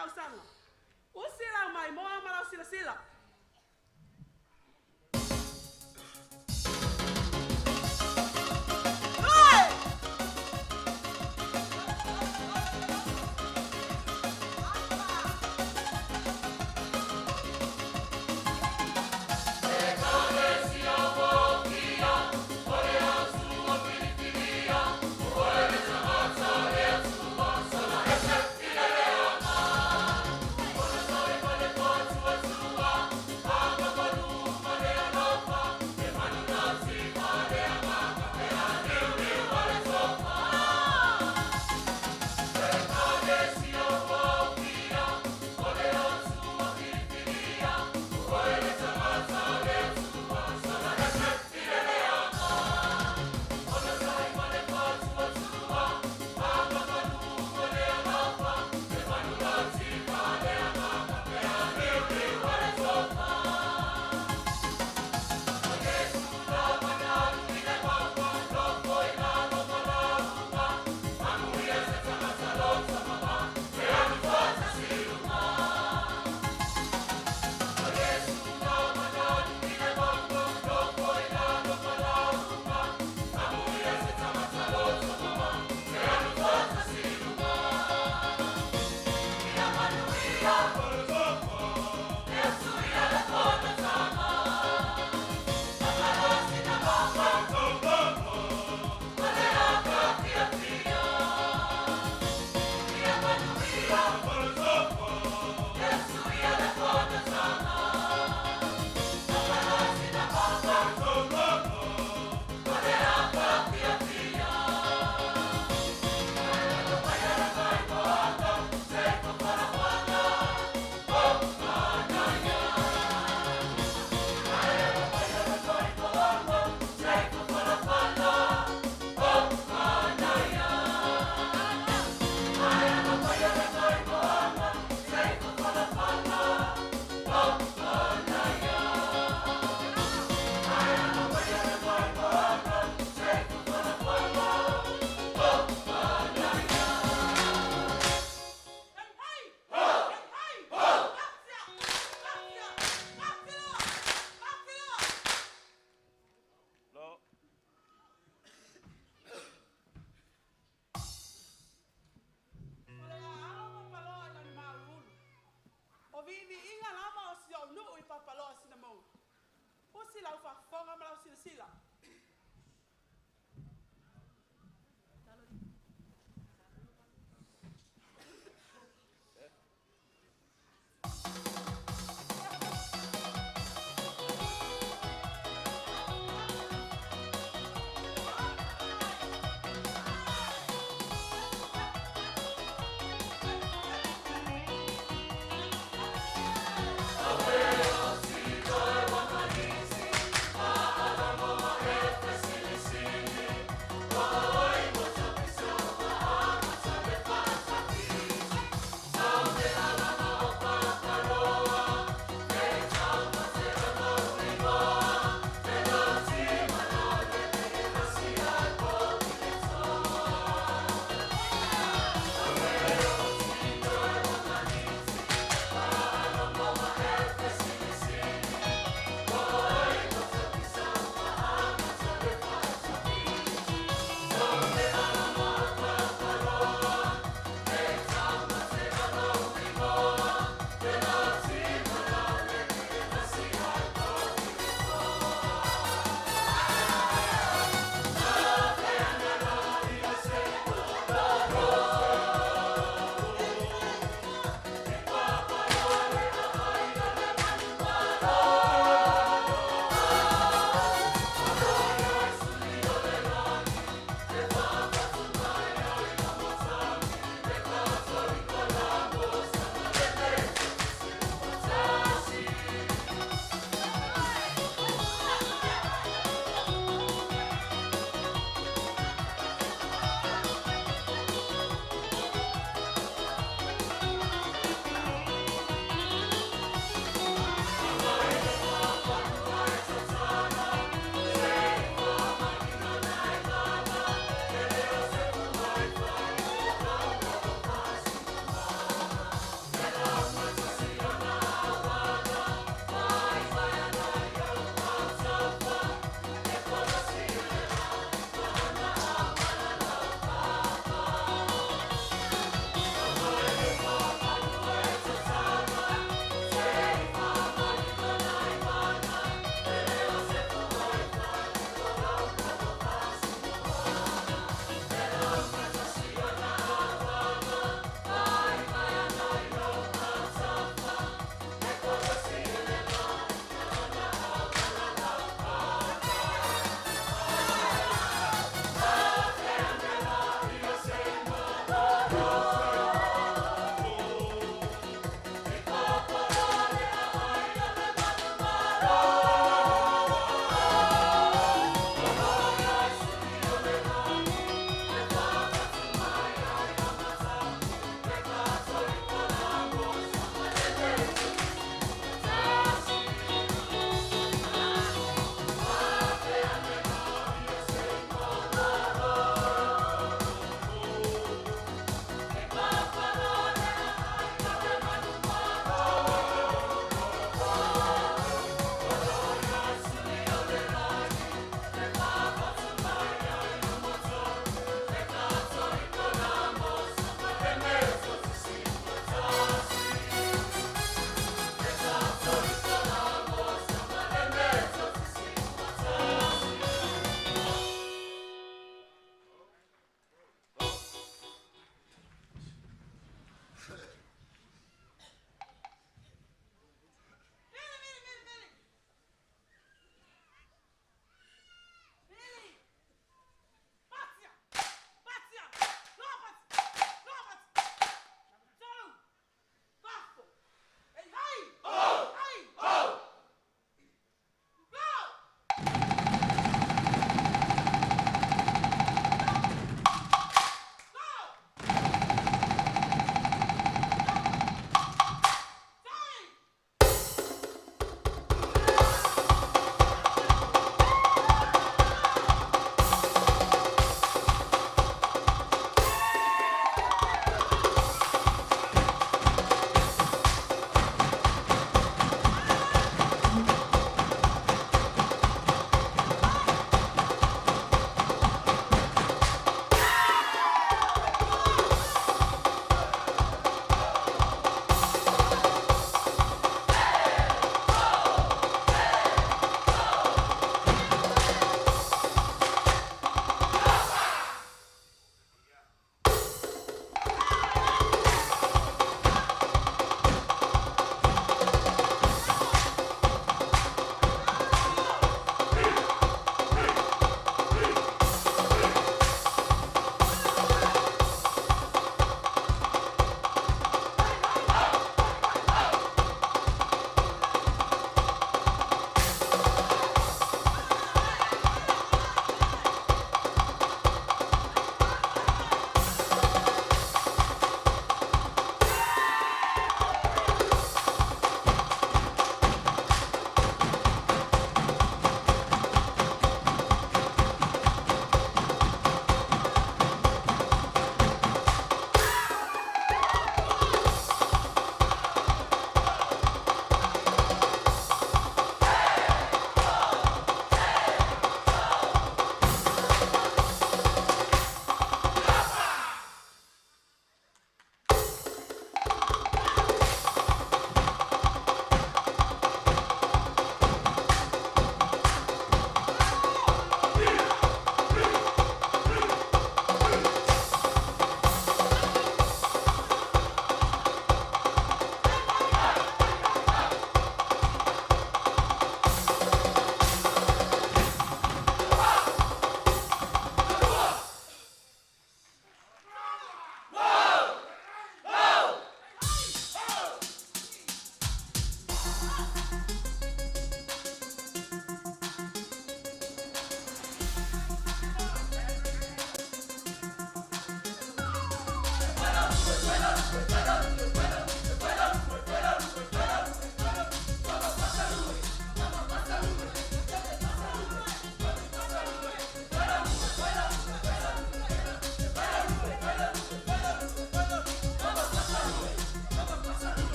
tausaga. Usi lau maimoa ma lau silasila. O viiviiga lava o si ou nuu i Papaloa Sinamouga. Usi lau faafofoga ma lau silasila. Awe o si toe wa manisi, a alamo.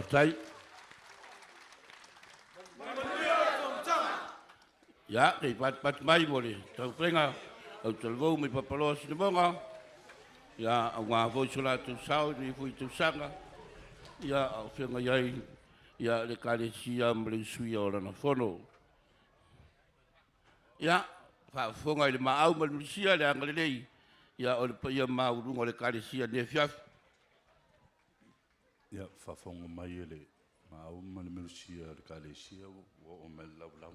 Faafetai. Ia, se i patipati mai mo le taumafaiga autalavou mai Papaloa Sinamoga, ia, aua foi so latou sao i lenei foi tausaga, ia, a o feagai ai ia le Ekalesia ma le usuia o lana fono. Ia, faafofoga i le maau ma le nusia le agalelei ia o le paia maualuga o le Ekalesia i lenei afiafi. Ia, faafofoga mai e le maau ma le milusia a le Ekalesia ua oo mai le laulau.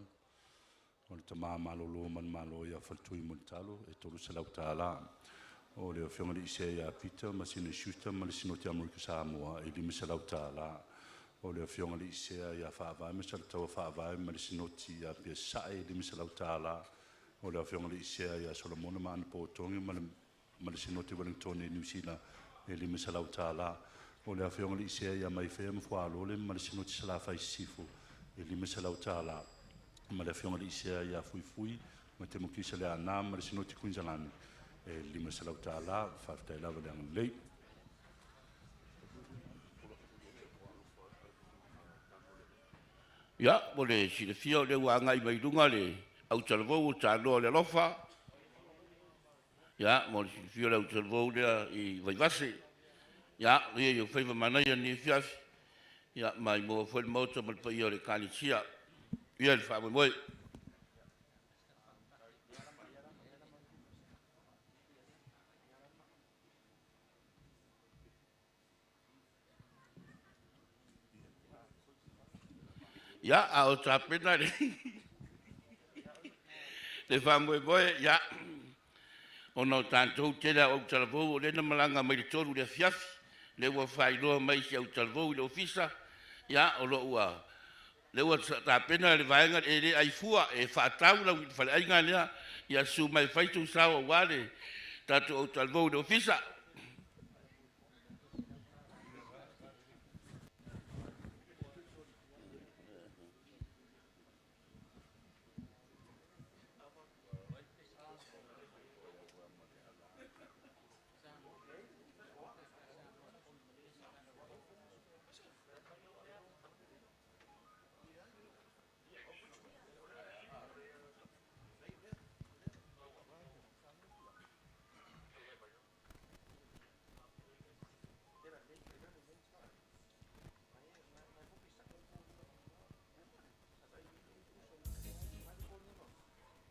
O le tama malolo manumalo ia Faletui Mulitalo e $300. O le Afioga i le Isea ia Pita Masina Schuster ma le Sinoti Amerika Samoa e $500. O le Afioga i le Isea ia Faavae ma Saletaua Faavae ma le Sinoti ia Apia Sasae e $500. O le Afioga i le Isea ia Solomona ma Ana Togi ma le Sinoti Ueligitone i Niu Sila e $500. O le Afioga i le Isea ia Maifea ma Fualole ma le Sinoti Salafai i Sisifo e $500. Ma le Afioga i le Isea ia Fuifui ma Temokisa Leaana ma le Sinoti Kuinisalani e $500. Faafetai lava le agalelei. Ia, mo le silafia o lea ua agai mai i luga le autalavou o Tanoa o le Alofa. Ia, mo le silafia o le autalavou lea i Vaivase. Ia, ia i ou faiva manaia i lenei afiafi. Ia, maimoa foi le Maota ma le paia o le Ekalesia. Ia le faamoemoe. Ia, a o tapena le le faamoemoe, ia, ona o tatou tele lava o autalavou o lea na malaga mai le 3 i le afiafi, lea ua faailoa mai e si autalavou i le ofisa, ia, o lo o ua, lea ua tapena le vaega e le ai fua, e faatau lau faleaiga lea, ia susu mai e fai sou sao aua le tatou autalavou i le ofisa.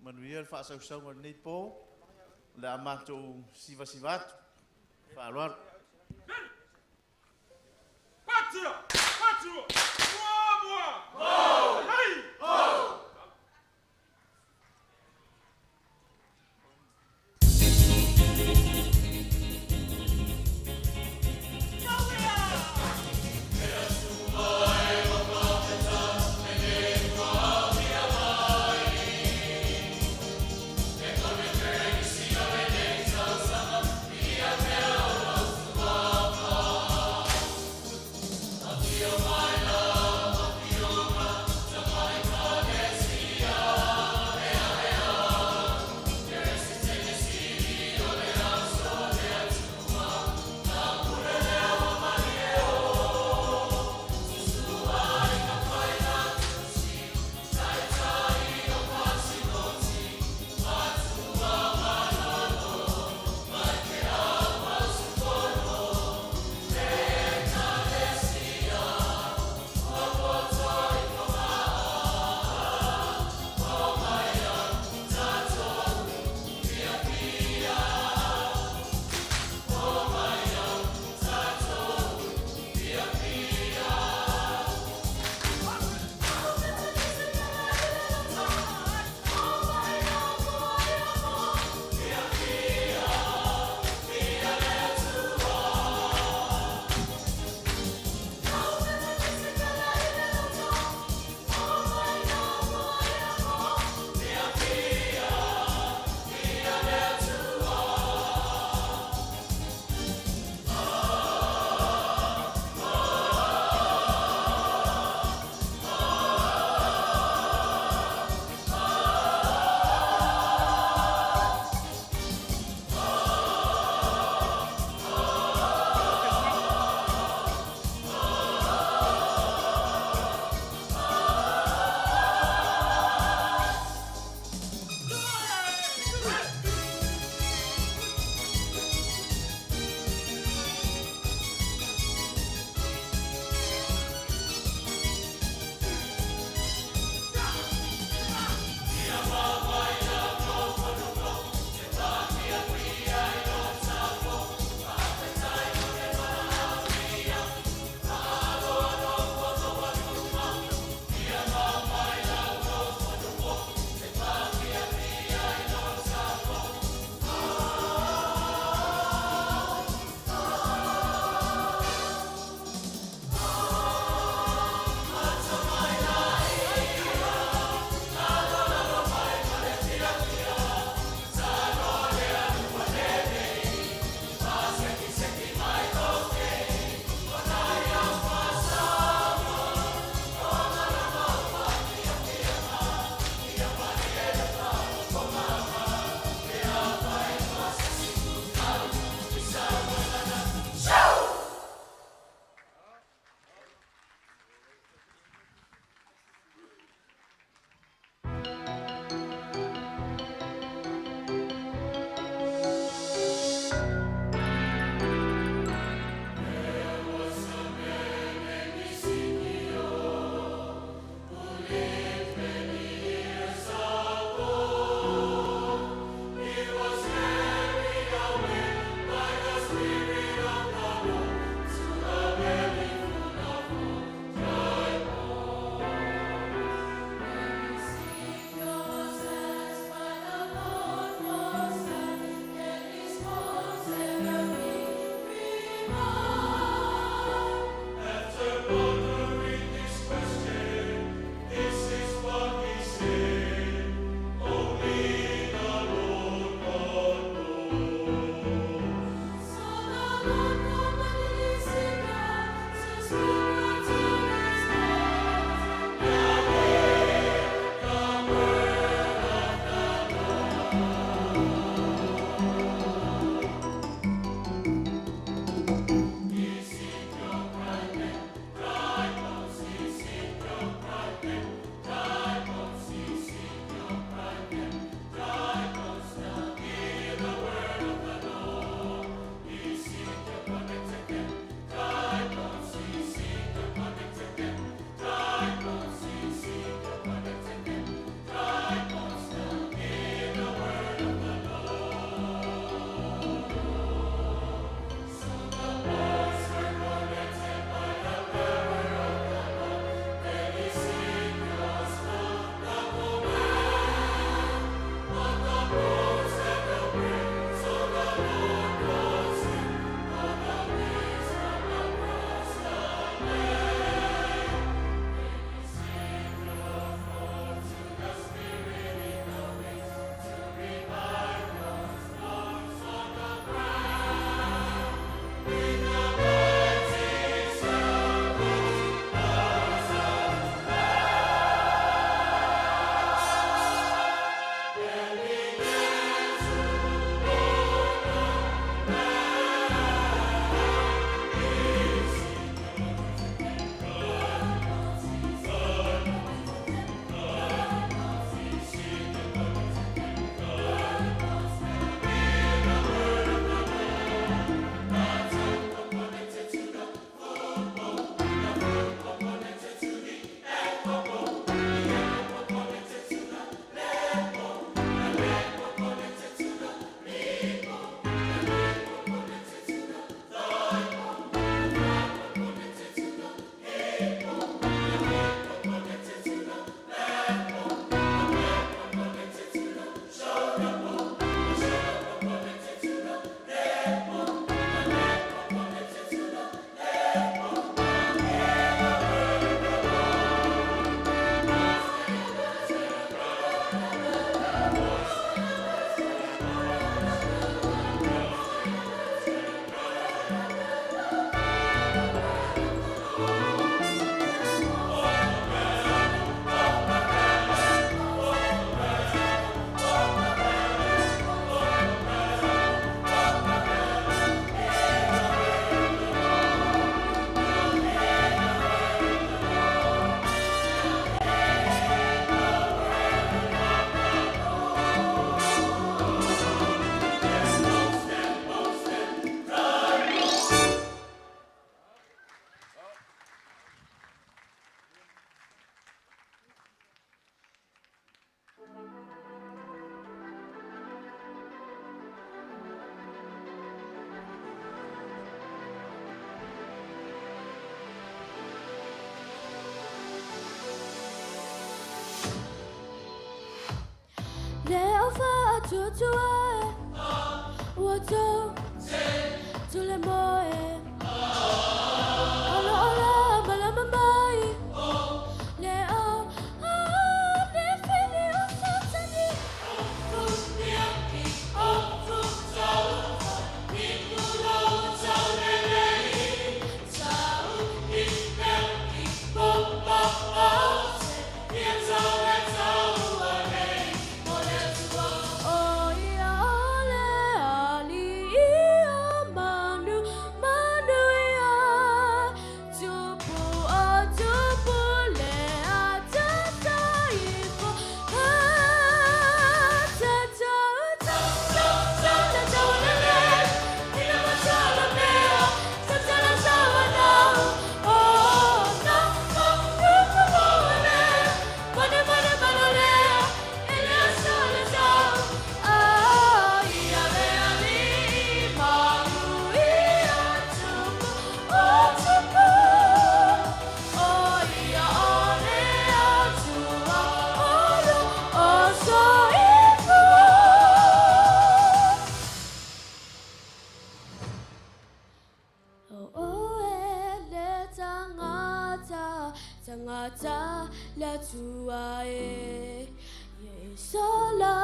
Manuia le faasausauga o lenei po. O le a matou sivasiva atu. Faaaloalo. Tutua ua tau tule moe. Ola ola malama mai le o le fili o satani. O ia ole ali ia manu manu ia tupu o tupu le atata ifo a ta ta ta ta ta ta ta le ina ma mea ta ta la sa wa na o na ma nu ma le ma ma ma le ele sa le sa a ia le ali manu ia tupu o tupu o ia o le atua o lo o so ifu. O e le tangata, tangata le atua e. Ye sola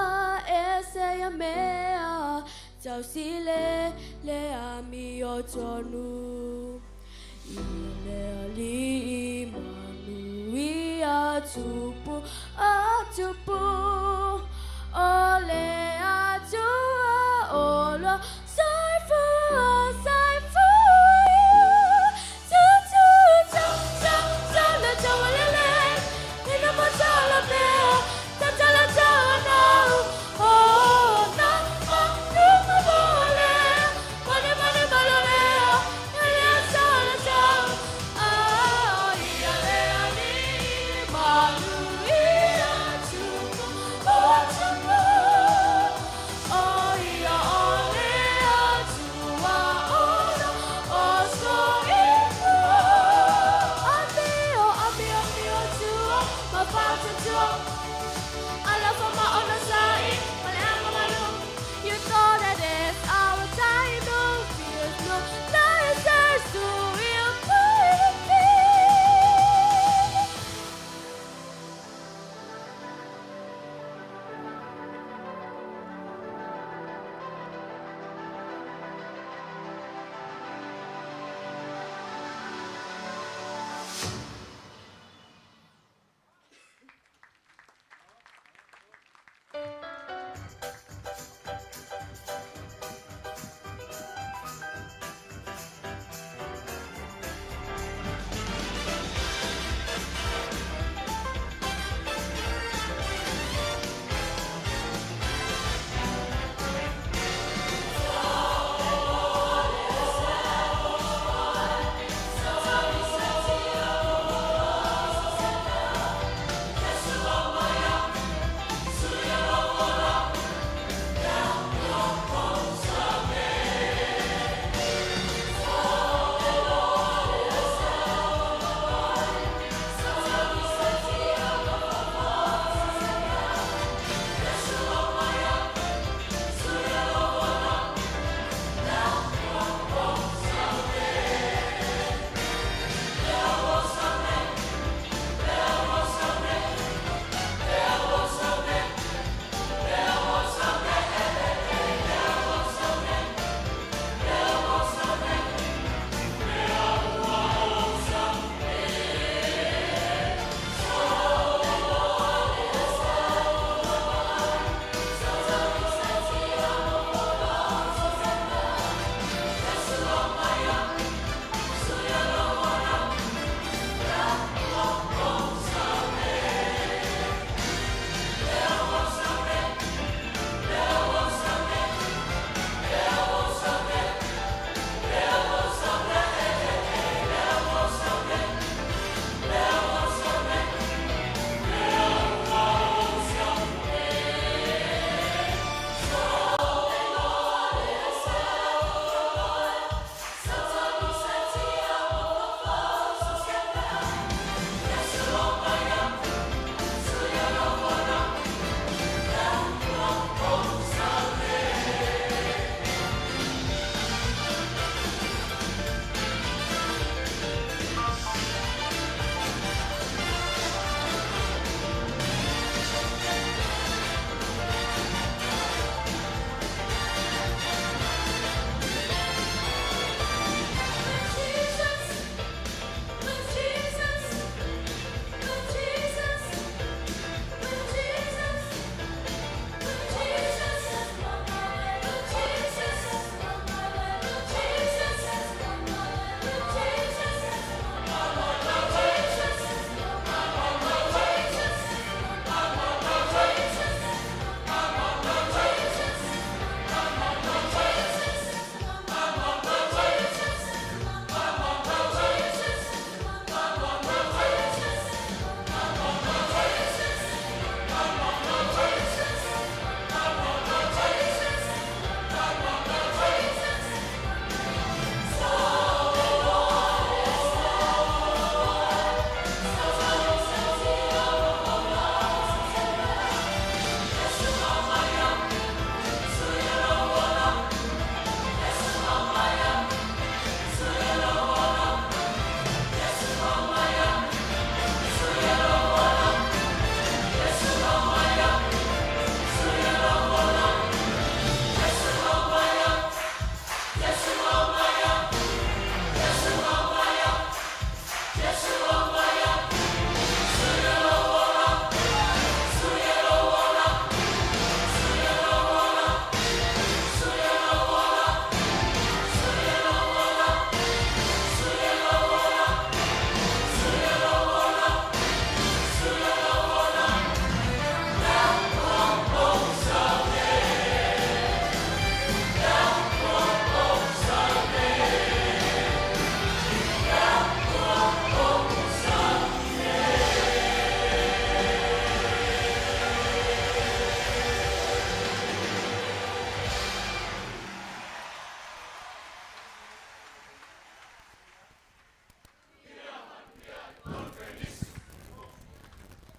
e se ia mea, tausile le ami o tonu. I le ali manu ia tupu, a tupu, o le atua o lo saifu, saifu. Tu tu ta ta ta le ta wa le le, ina ma ta la mea, ta ta la ta na. O na ma nu ma mo le, ma ne ma ne ma lo le, ele a sa la sa. A ia le ali manu ia tupu, o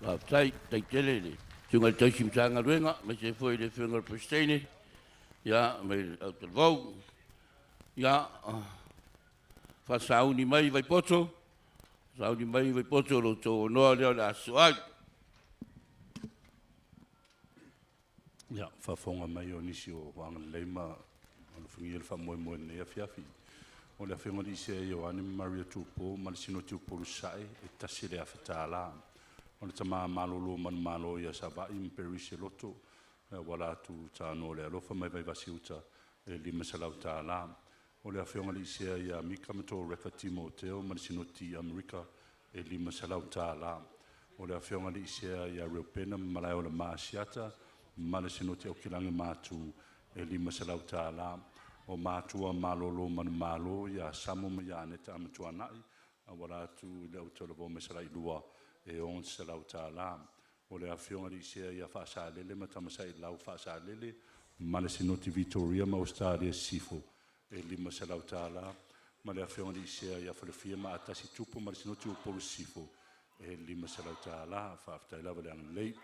Faafetai taitele le susuga i le tausi Matagaluega aemaise foi le Afioga i le Peresetene ia ma le au talavou. Ia faasauni mai Vaipoto, sauni mai Vaipoto lo outou aunoa lea o le a sosoo ai. Ia, faafofoga mai o nisi o agalelei ma alofagia le faamoemoe i lenei afiafi. O le Afioga i le Isia Ioane ma Maria Tupo ma le Sinoti o Upolu Sasae e $1,000. O le tama malolo manumalo ia Savaii ma Perisi Loto e auala atu Tanoa o le Alofa mai Vaivase Uta e $500. O le Afioga i le Isia ia Mika ma Toreka Timoteo ma le Sinoti Amerika e $500. O le Afioga i le Isia ia Reupena ma Malaeola Maasiata ma le Sinoti Aukilagi Matu e $500. O matua malolo manumalo ia Samo ma ia Aneta Amatuanai auala atu i le au talavou mai Salailua e $600. O le Afioga i le Isia ia Faasalele ma Tamasailau Faasalele ma le Sinoti Vitoria ma Ausetalia Sisifo e $500. Ma le Afioga i le Isia ia Falefia ma Atasi Tupu ma le Sinoti o Upolu Sisifo e $500. Faafetai lava le agalelei.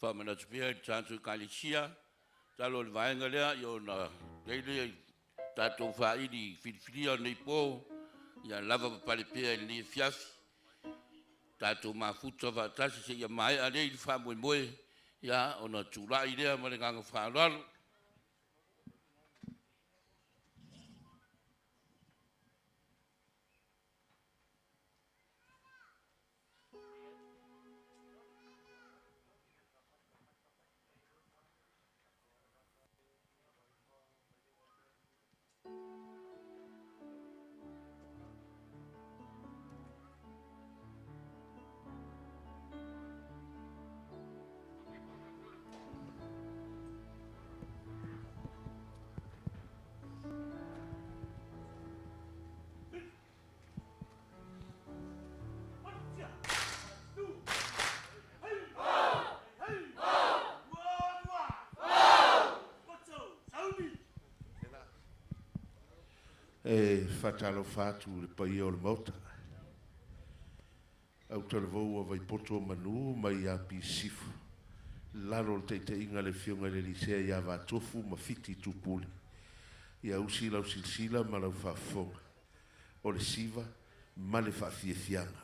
Faamanatu pea i le tatou Ekalesia, talo o le vaega lea, ia ona tele tatou faili filifilia o lenei po, ia lava papale pea i lenei afiafi, tatou mafuta faatasi seia maea lea i le faamoemoe, ia ona tulai lea ma le agaga faaaloalo. E faatalofa atu i le paia o le Maota. Au talavou o Vaipoto o Manu mai ia Sisifo, lalo o le taitaiga a le Afioga i le Alisea ia Vatofu ma Fiti Tupule. Ia usi lau silasila ma lau faafofoga o le siva ma le faafiafiaga.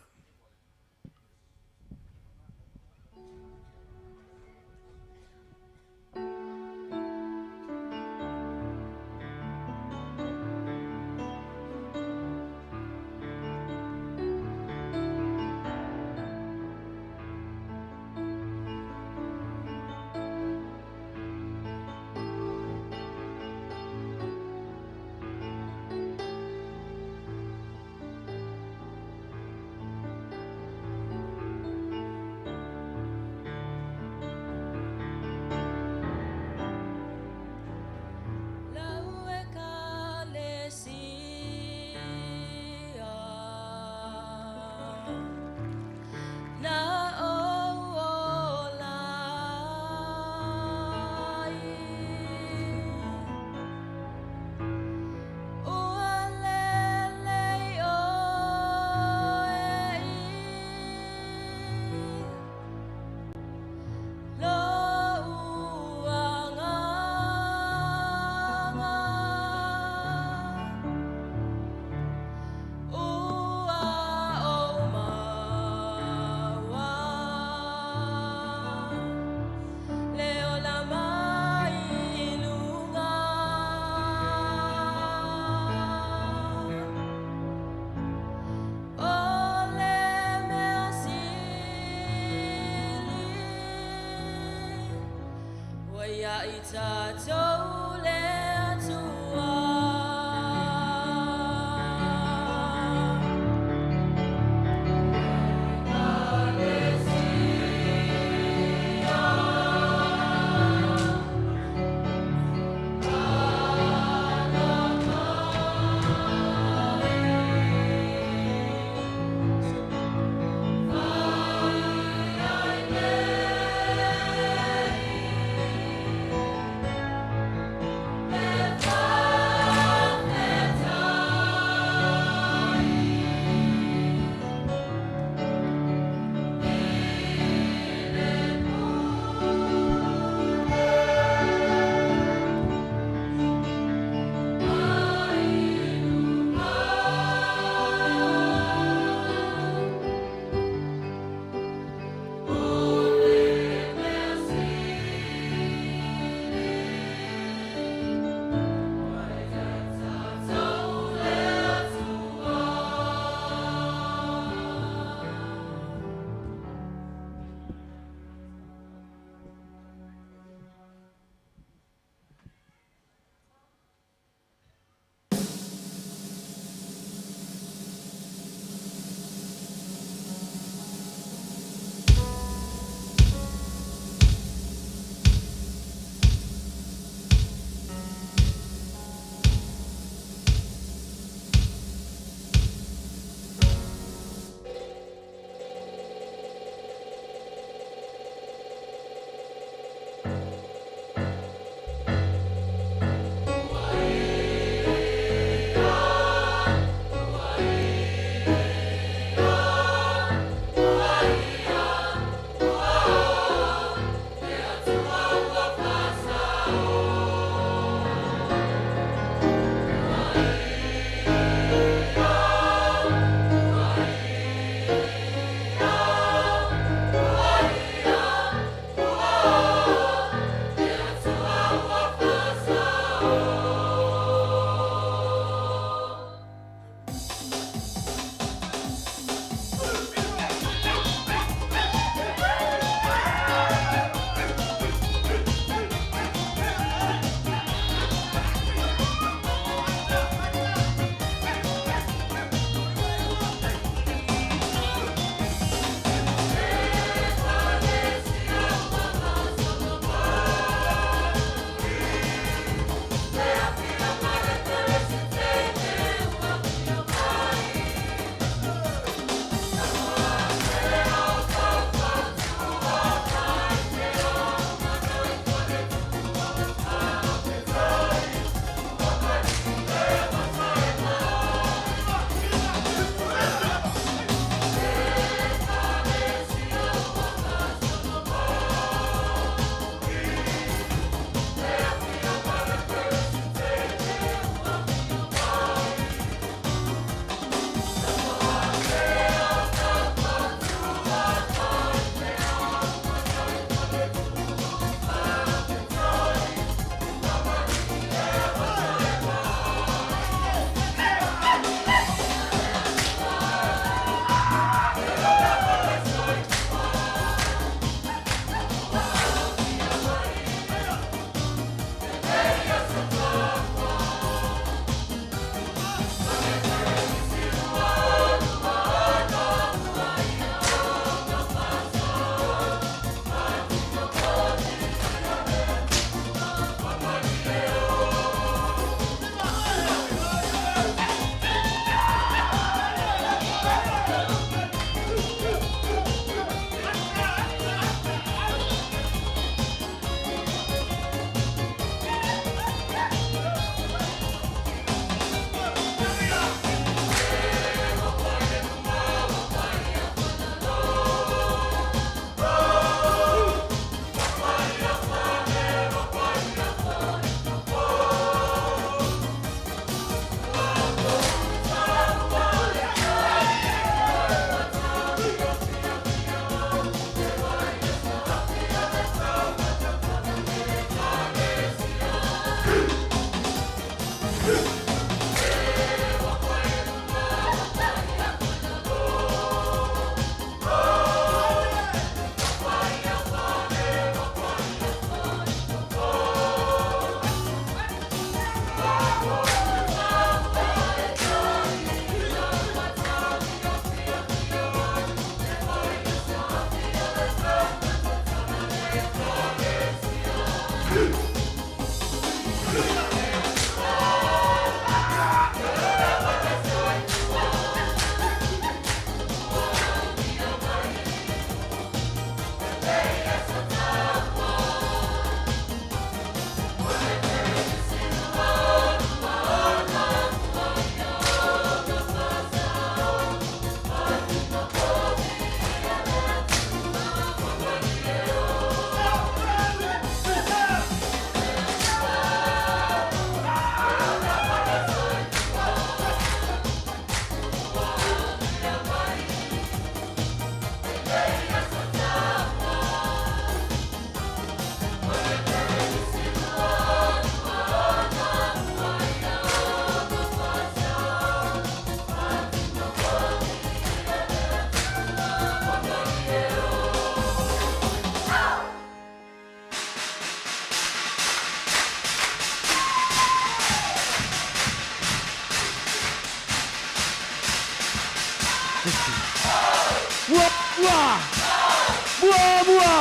Mua mua.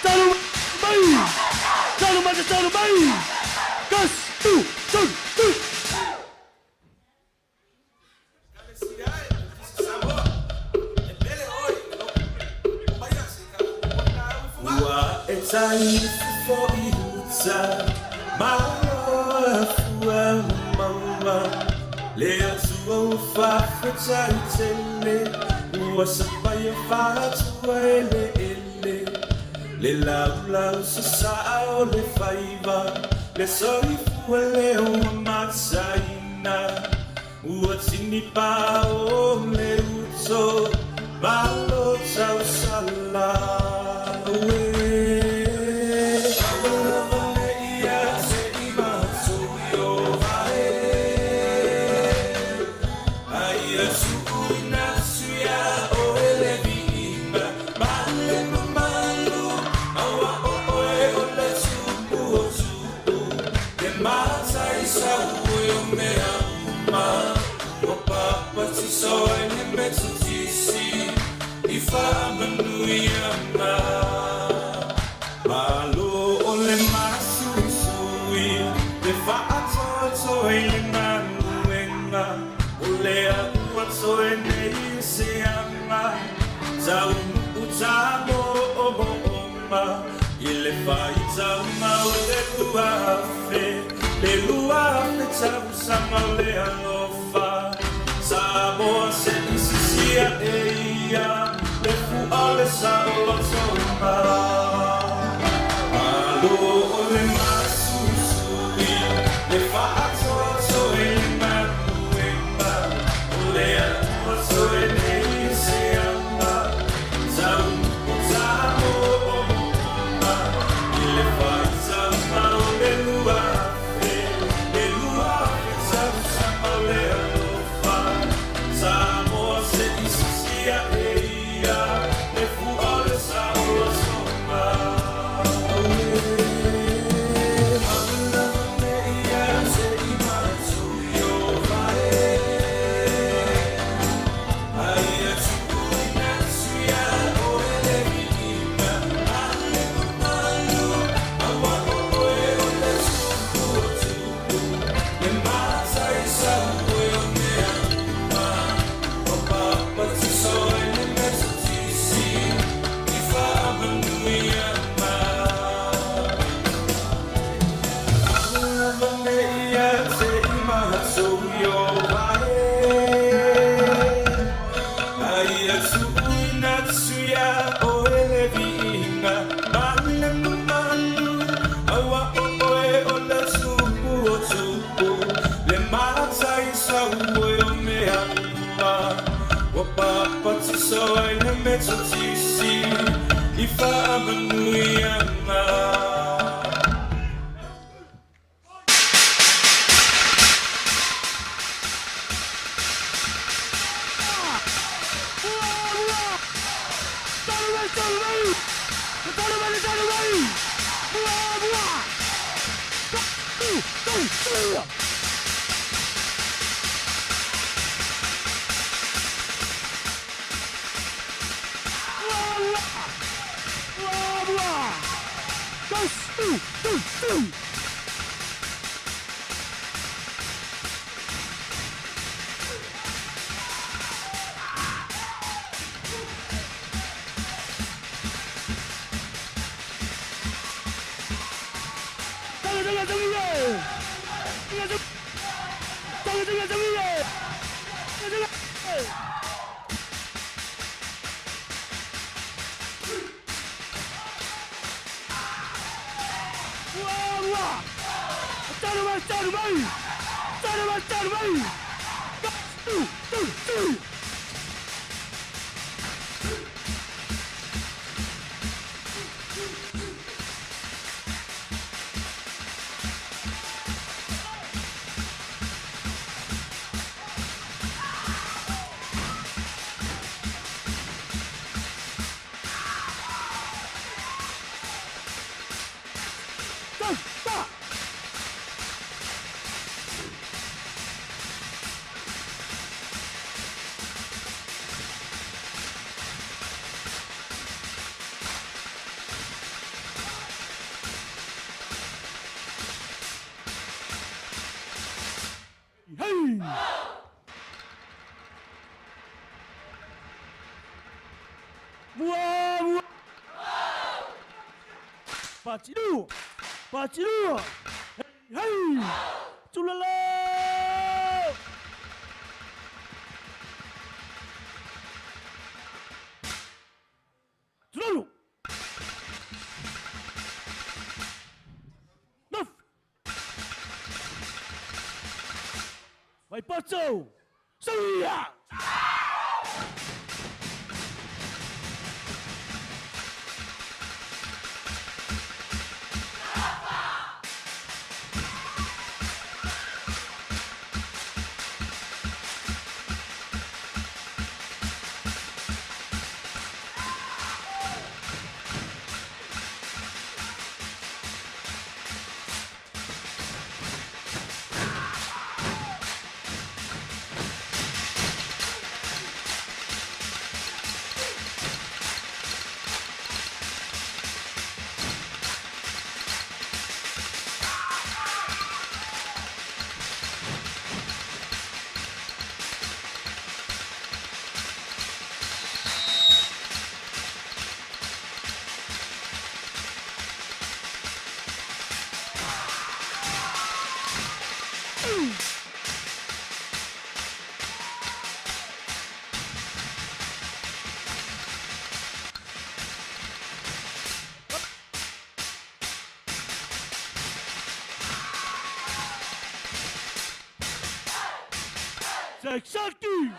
Talu mai. Talu mai talu mai. Gas tu tu tu. Ua e tai fo i uta Malo afua maua Le atua ua fafetai tele Ua sapaia faatua eleele Le laulau sasaa o le faiva Le soifua lea ua mataina Ua tinipā o le uto Malo tausala ue. Malo o le masuisui Le faatoatoa i le galuega O lea ua toe nei se aga Taunuu tamoomooga I le faitauga o le 2000 Le 2000 tausaga o le alofa Samoa se i sisia e ia Le fua o le saolotoga Malo o le masuisui Le faatoatoa i le galuega O lea ua toe nei se aga Taunuu tamoomooga I le faitauga o le 2000 Le 2000 tausaga o le alofa Samoa se i sisia e ia Le fua o le saolotoga Mua mua. Patilu. Patilu. Hey. Tulala. Tulalu. Naf. Vai patsau. Saia. Saki!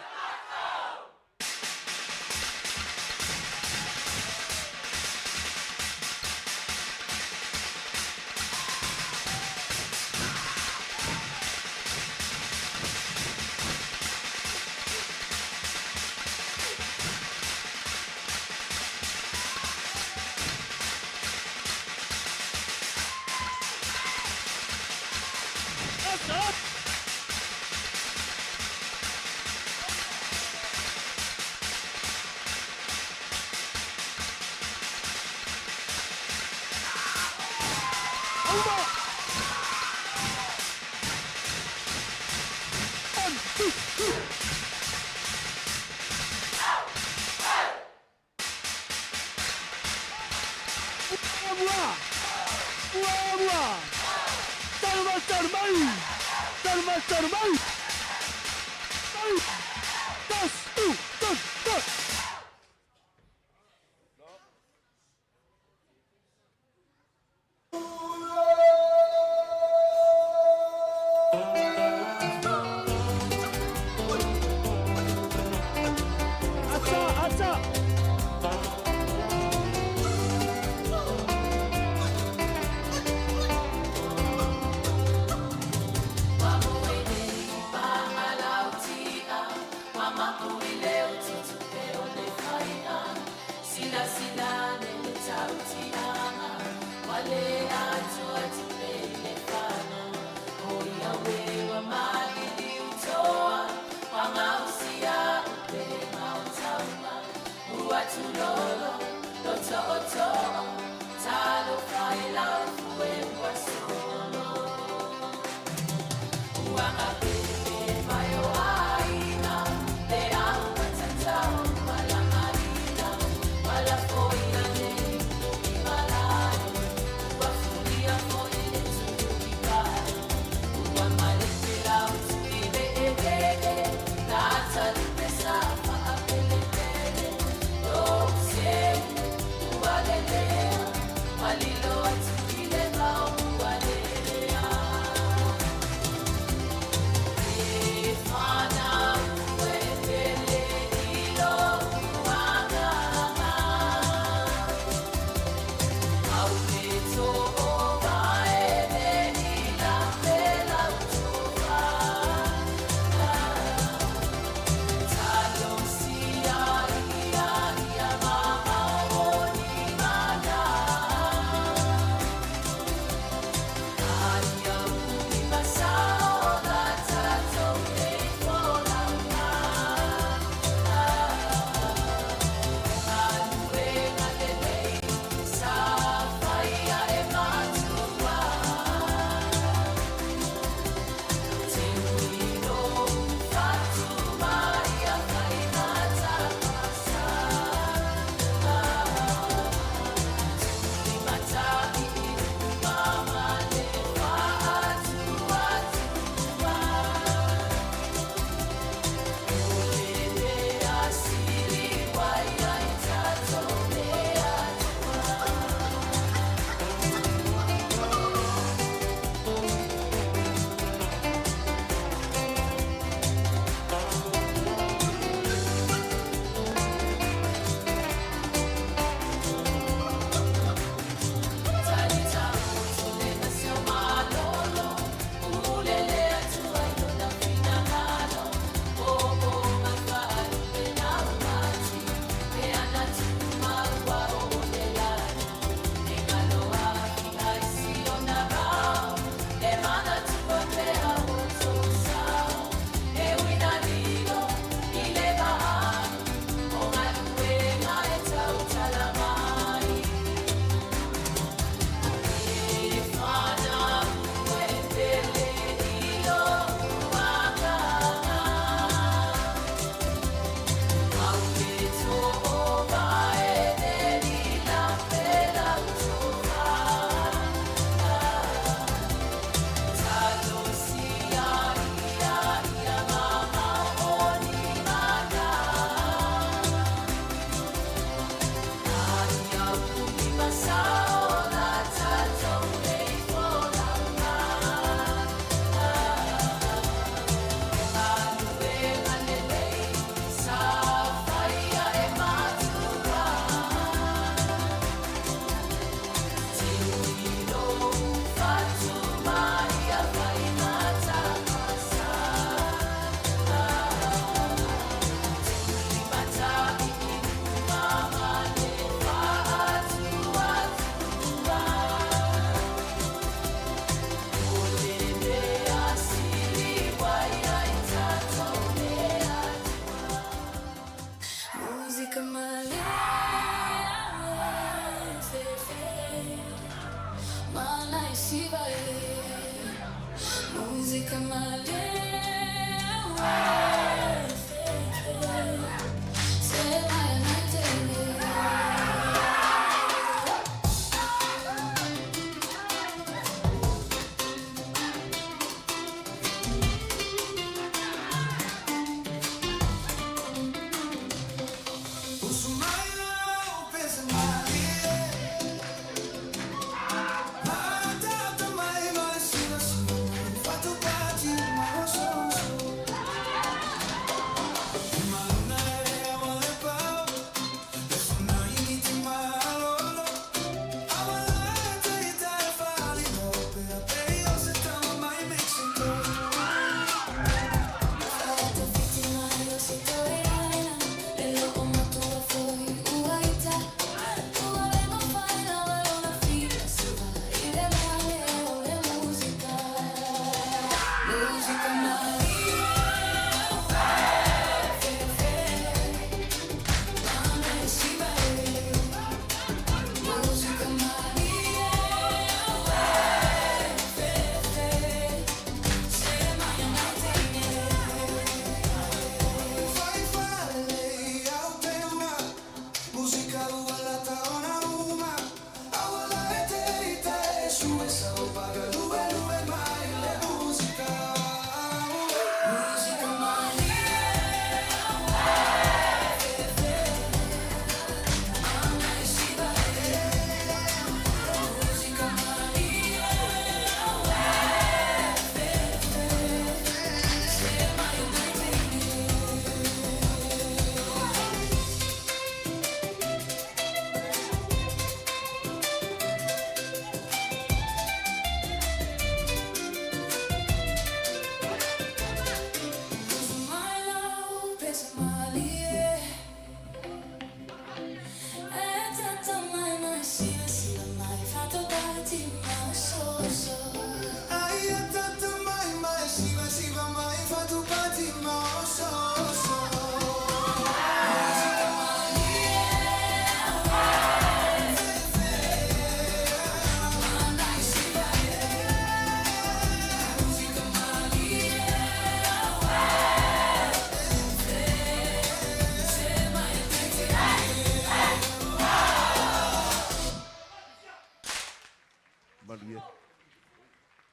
Up! Over! 1, 2, 3. Mua! Mua, mua! Taru taru mai! Taru taru mai! Mai! Das, tu, dos, dos! Atsa, atsa!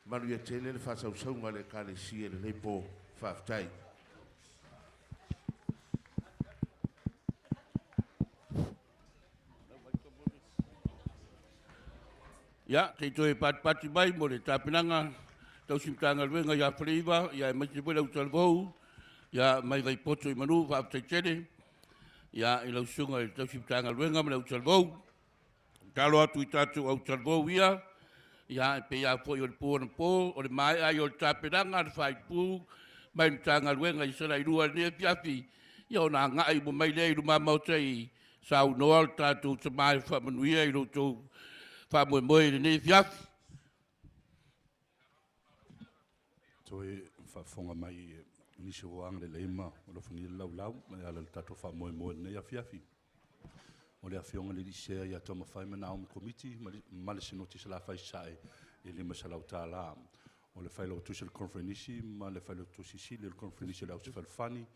Manuia tele le faasausauga a le Ekalesia i lenei po. Faafetai. Ia, se i toe patipati mai mo le tapenaga tausi Matagaluega ia Faleiva, ia aemaise foi le autalavou, ia mai Vaipoto i Manu, faafetai tele. Ia, i lau susuga i le tausi Matagaluega ma le autalavou. Tatalo atu i tatou autalavou ia, ia, e pei lava foi o le po anapo, o le maea ai o le tapenaga a le faaipu mai le Matagaluega i Salailua i lenei afiafi, ia ona agai uma mai lea i luma Maota i saunoa le tatou tama e faamanuia i lo outou faamoemoe i lenei afiafi. Toe faafofoga mai nisi o agalelei ma alofagia le laulau e ala i le tatou faamoemoe i lenei afiafi. O le afioga i le Sea ia Taumafai ma Naomi Komiti ma le Sinoti Salafai Sasae e $500. O le failautusi o le Koneferenisi ma le failautusi sili o le Koneferenisi o le Ausi Fealofani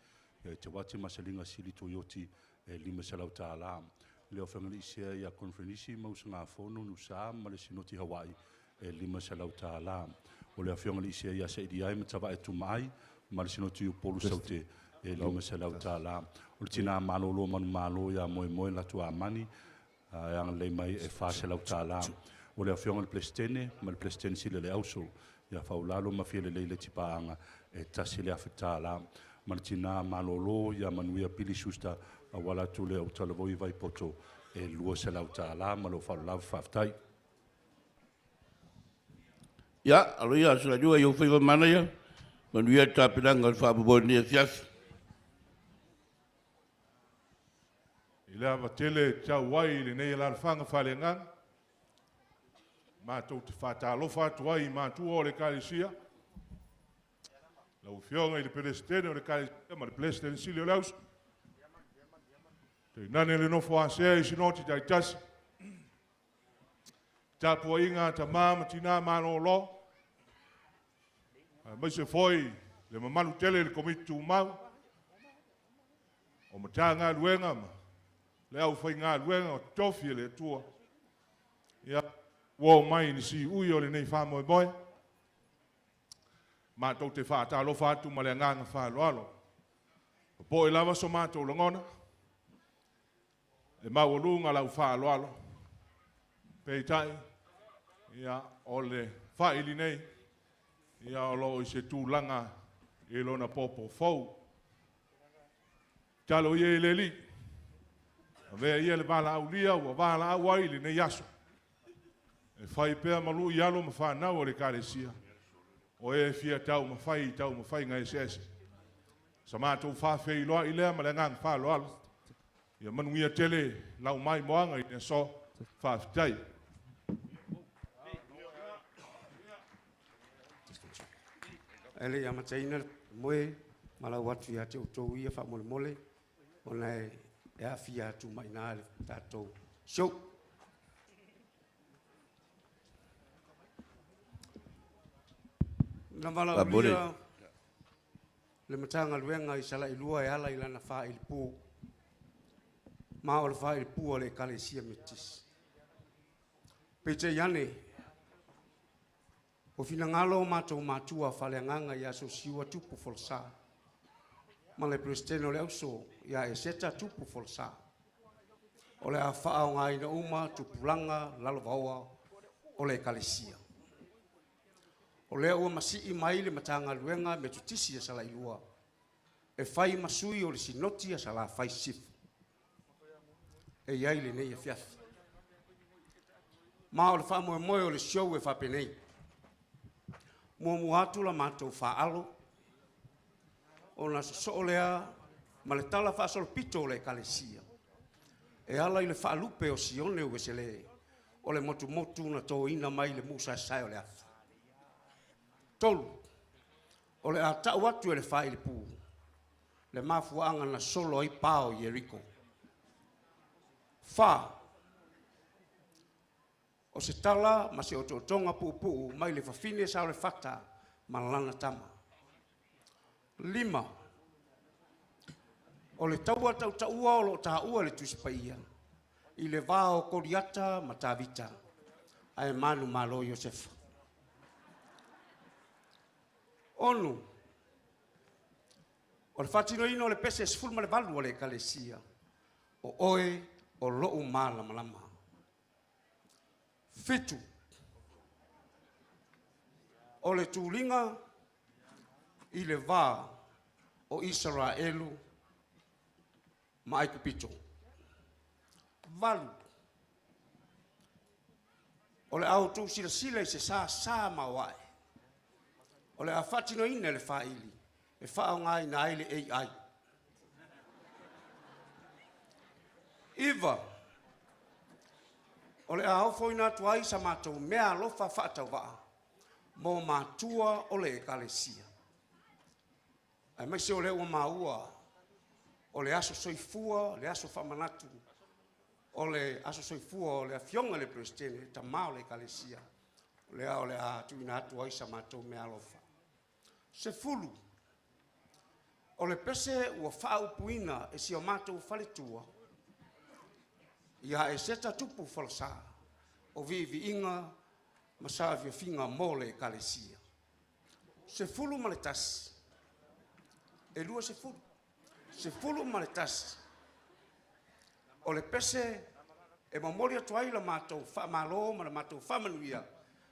ia Eteuati Masaliga Sili Tuioti e $500. Le afioga i le Sea ia Koneferenisi ma Usugafono Nuusa ma le Sinoti Hawaii e $500. O le afioga i le Sea ia Sailiai Matavae Tumaai ma le Sinoti Upolu Saute e $500. O le tina malolo manumalo ia Moemoe Latu Amani e agalelei mai e $400. O le afioga i le Peresetene ma le Peresetene Sili o le Auso ia Faulalo ma Fialelei le Tipaaga e $1,000. Ma le tina malolo ia Manuia Pili Schuster auala atu le autalavou i Vaipoto e $200. Ma lou faaaloalo lava, faafetai. Ia, alo ia Salailua i ou faiva manaia, manuia le tapenaga o le faamoemoe i lenei afiafi. I le ava tele e tatau ai i lenei alaalafaga faaleagaga, matou te faatalofa atu ai i matua o le Ekalesia, lau Afioga i le Peresetene o le Ekalesia ma le Peresetene Sili o le Auso, tainane le nofo a sea i Sinoti taitasi, tapuaiga a tama ma tina malolo, Aemaise foi le mamalu tele i le Komiti Tumau o Matagaluega ma le aufaigaluega o totofi e le Atua, ia, ua oo mai i le siui o lenei faamoemoe, matou te faatalofa atu ma le agaga faaaloalo. Popoe lava so matou lagona, e maualuga lau faaaloalo, peitai, ia, o le faili nei, ia, o lo o i se tulaga i lona popo fou. Talo ia i le Alii, avea ia le valaaulia ua valaau ai i lenei aso, e fai pea ma lui alo ma fanau o le Ekalesia, o e fia taumafai i taumafaiga eseese. Sa matou faafeiloai lea ma le agaga faaaloalo. Ia manuia tele lau maimoaga i le aso. Faafetai. Ae le i amataina le moe ma lau atu ia te outou ia faamolemole ona e aafia atu mai i le tatou show. Na valaaulia le Matagaluega i Salailua e ala i lana faailipu, ma o le faailipu a le Ekalesia Metotisi. Peitai ane, o finagalo o matou matua faaleagaga ia Sosiua Tupu Folasa ma le Peresetene o le Auso ia Eseta Tupu Folasa, o le a faaaogaina uma tupulaga lalovaoa o le Ekalesia. O lea ua masii mai le Matagaluega Metotisi a Salailua e fai ma sui o le Sinoti a Salafai Sisifo e i ai lenei afiafi. Ma o le faamoemoe o le show e faapenei. Muamua atu la matou faaalo, ona sosoo lea ma le tala faasolopito o le Ekalesia, e ala i le faalupe o Sione Uesele, o le motumotu na toina mai le musaesae o le afi. 3, o le a tau atu e le faailipu, le mafuaaga na solo ai pao i Ieriko. 4, o se tala ma se otootoga puupuu mai le fafine Saolefata ma lana tama. 5, o le taua tautaua o lo o taua le Tusi Paia i le va o Koliata ma Tavita, ae manumalo Iosefa. 6, o le faatinoina o le pese 18 o le Ekalesia, o oe o lou malamalama. 7, o le tuliga i le va o Isaraelu ma Aikupito. 8, o le a outou silasila i se sasa maoae, o le a faatinoina le faaili e faaaogaina ai le AI. 9, o le a ofoina atu ai sa matou mea alofa faatauvaa mo matua o le Ekalesia. Aemaise o lea ua maua o le aso soifua, le aso faamanatu, o le aso soifua o le afioga i le Peresetene, tama o le Ekalesia, lea o le a tuuina atu ai sa matou mea alofa. 10, o le pese ua faaupuina e si o matou faletua, ia Eseta Tupu Folasa, o viiviiga ma saafiafiga mo le Ekalesia. 11, e 20. 11, o le pese e momoli atu ai la matou faamalo ma la matou faamanuia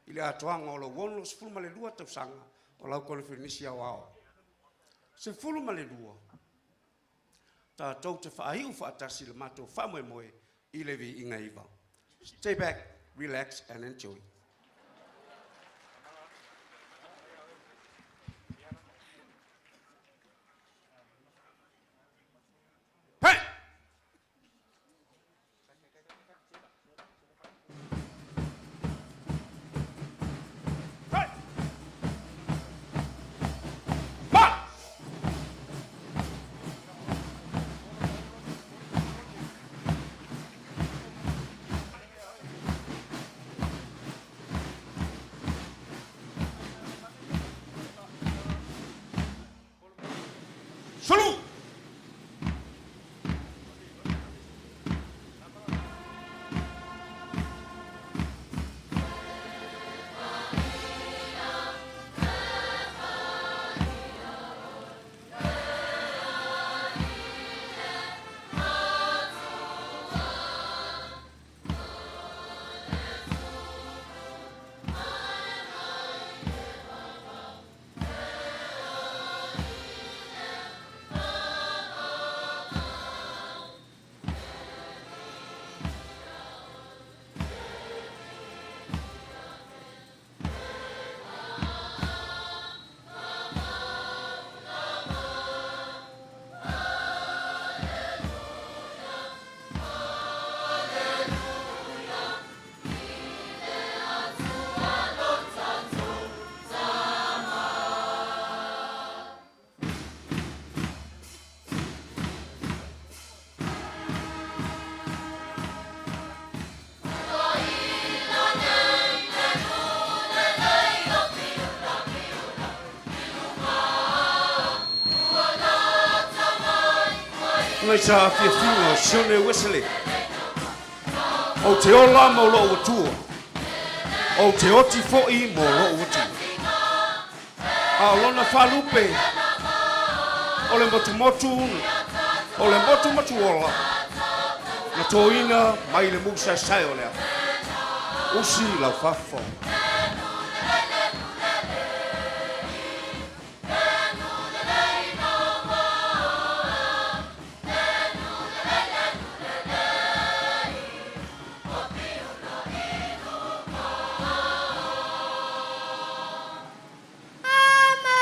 i le atoaga o lou 62 tausaga o lau koneferenisi aoao. 12, tatou te faaiu faatasi le matou faamoemoe i le viiga iva. Stay back, relax and enjoy. Salute! Ngai sa fiafiga o Sione Wesley. Ou te ola mo lou atua. Ou te oti fo'i mo lou atua. A o lona faalupe o le motumotu o le motu matuola na toina mai le musaesae o le afu. Usi lau faafofoga. Mama,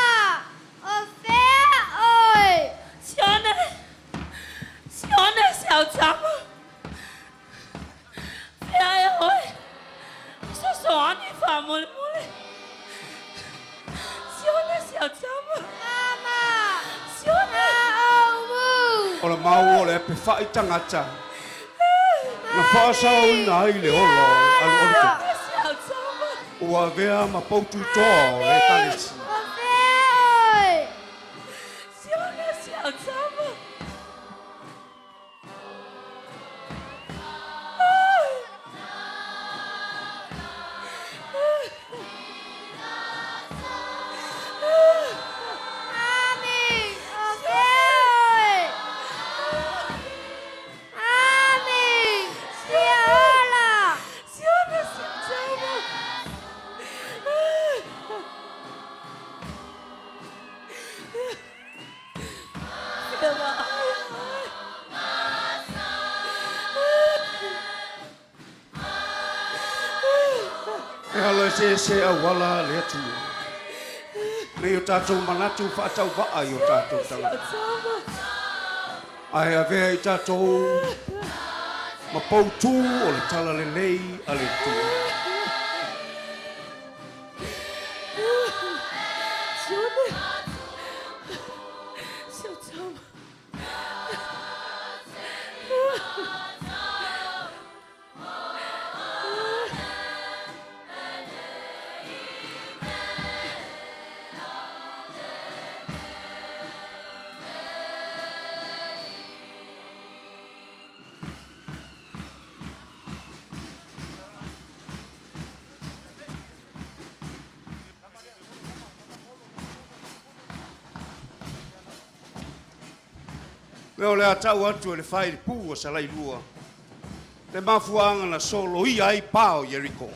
o fea oe. Sione, Sione si au tama. Fea e oe. Sosoani fa mole mole. Sione si au tama. Mama, Sione. au mu. O le mau o le ape fa'i tagata na faasaoina ai le ola o le alualu tupu. Si au tama. Ua avea ma poutu toa o le ekalesia. O fea oe. Sione si au tama. Mami, o fea oe. Mami, fia ola. Sione si au tama. Fea ai oe. E alo e se se auala le atua. Nei o tātou manatu whaatau i o tātou tangata. Ae avea i tātou ma pautū o le tala lelei a le Atua. Sione. Si au tama. Mea o le atau atu e le whai le pū o sa lailua. Le mafuanga na solo ia ai pā o Yeriko.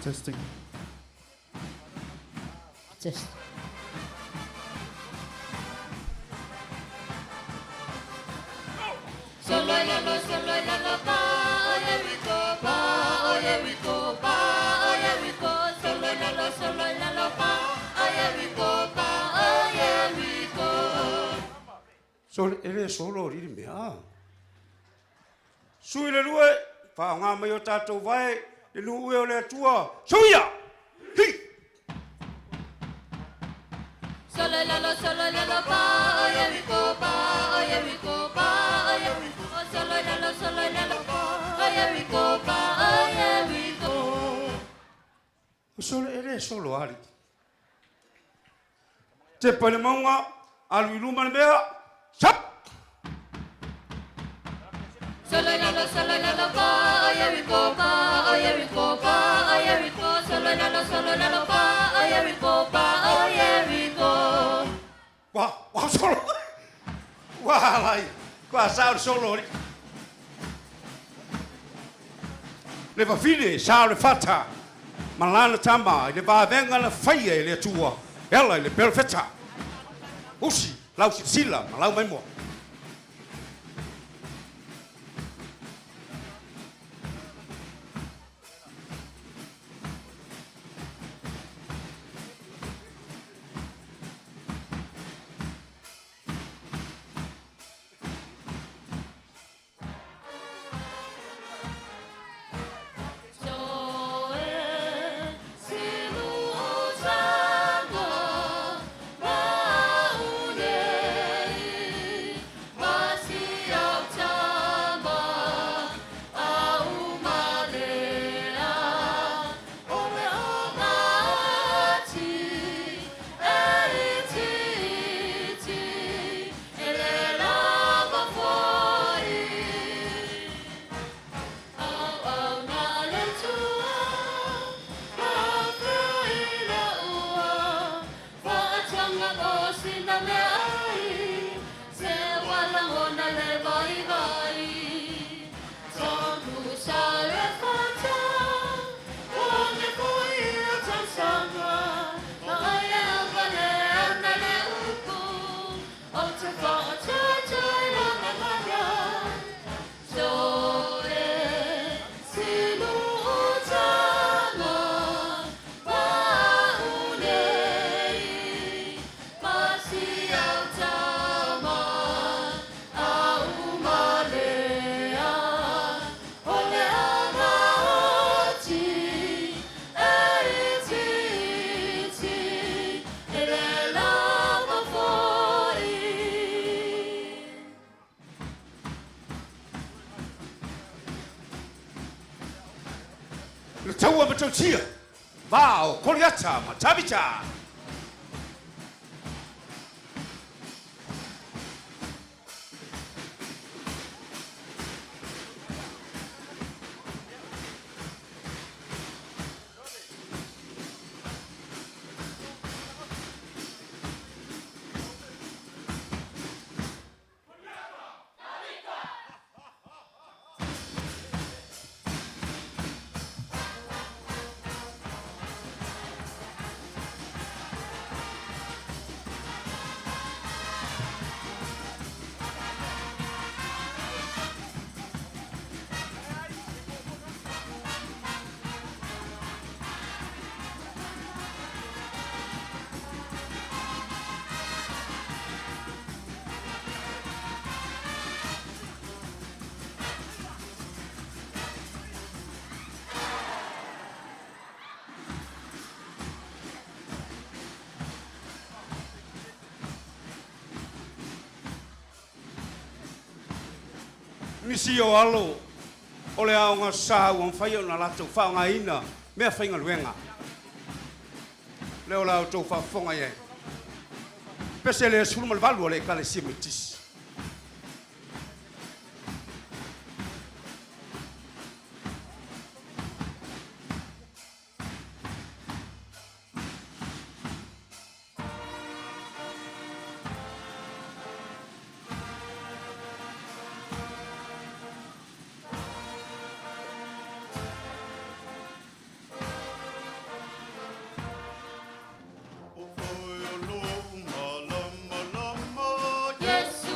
Testing. Test. Solo, So e le solo li mea. Sui le lue, whaonga mai o tātou vai, le nu ue o le atua, suia! Hi! Solo lalo, solo lalo, pa, oye mi ko, pa, oye mi ko, pa, oye mi ko. Solo lalo, solo lalo, pa, oye mi ko, pa, oye mi ko. Solo e le solo ali. Te pale maunga, alu i luma le mea, sap! Solo lalo, solo lalo, pa, oye mi ko, pa, oye mi ko, pa, oye mi ko. Solo lalo, solo lalo, pa, oye mi ko, pa, oye mi ko. Wa, wa solo. Wa lai, kwa sa solo. Le vafine, sa le fata. Malana tama, i le vavenga na whaia i le atua. Ela i le perfeta. Usi, lau sila, ma lau mai mua. Le taua ma tautia, vao, koliata, ma tavita. Nisi o alo, o le aonga sa ua mwhai o na latou whaongaina, mea whainga luenga. Leo lau tau whaafonga iai. Pese le 18 o le ekalesia Metisi. Yes.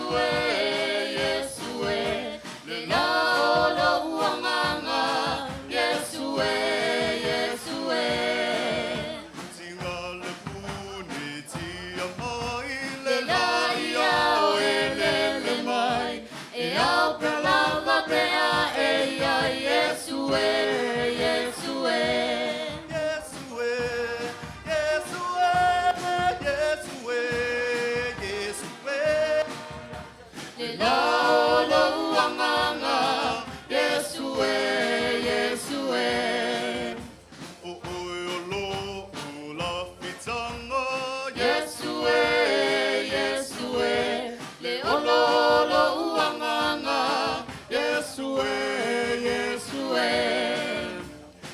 Yesu e, Yesu e.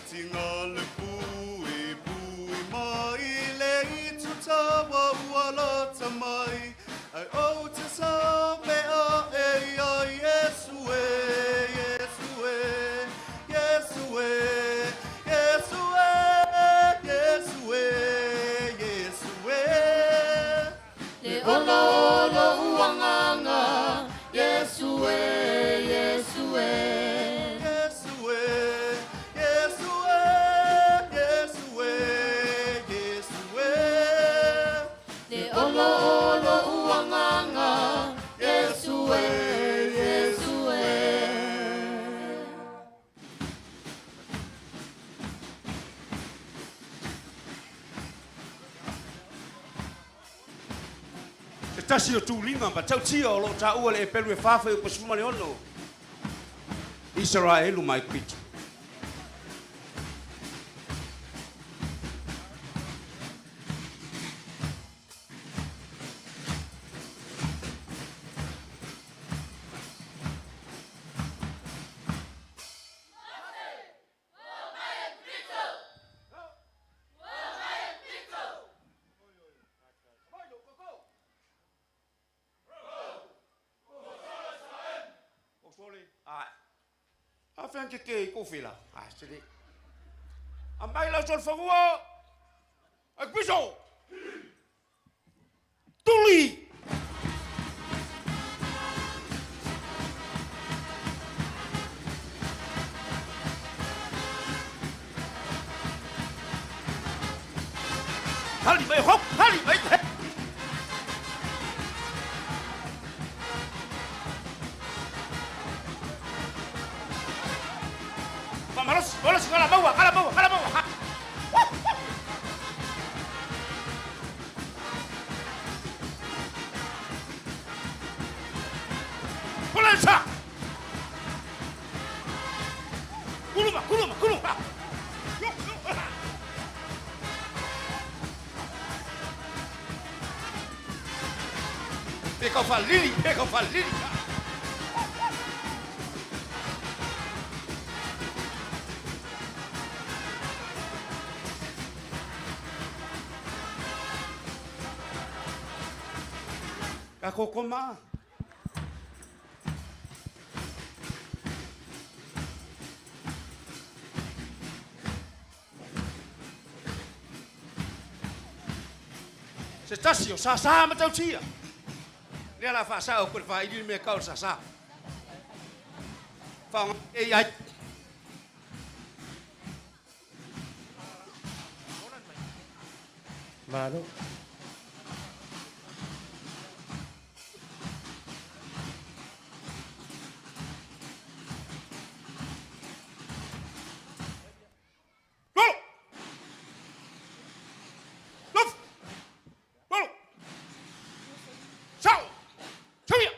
Tinga le pui pui mai le itu tawa uala tamai. Ai o te sa me a e ia Yesu e, Yesu e, Yesu e, Yesu e, Yesu e, Yesu e. Le olo olo uanganga, Yesu e, Yesu e. Yesu e, Yesu e, Yesu e, Yesu e. Le olo olo uanganga, Yesu e, Yesu e. Se tasi o tūlinga ma tautia o lo tā ua le e pelu e whawhai o pasuma le ono. Israelu mai pitu. A whan ke ke i kowhila. A, se le. A mai lau sol whangua. A piso. Tuli! Hali mai hop, hali mai te. Vamos, vamos, kala bawa, kala bawa, kala bawa. Ha. Kulensa. Kuluma, kuluma, kuluma. Peka o falili, peka o falili. Ka kokoma. Se tasi o sa sa matautia. Lea la whaasa o kore whairi me kau sa sa. Whaonga e ai. Malo. Lolo! Lof! Lolo! Sao! Tuia!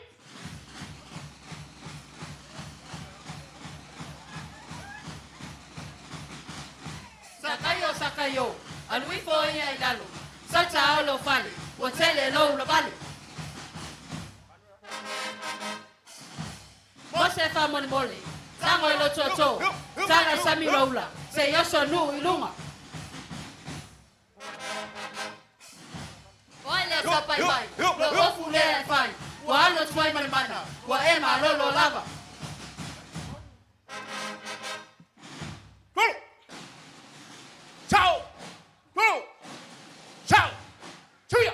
Sakayo, sakayo, alui foia i lalo. Salsa olo fale, o tele lo lo vale. Mose fa mole mole, tango ilo toto, tala sami loula, se yoso nu ilunga. Oile sa pai pai, lo ofu le fai, wa alo tuai mana, wa e ma lolo lava. Lolo! Sao! Lolo! Sao! Tuia!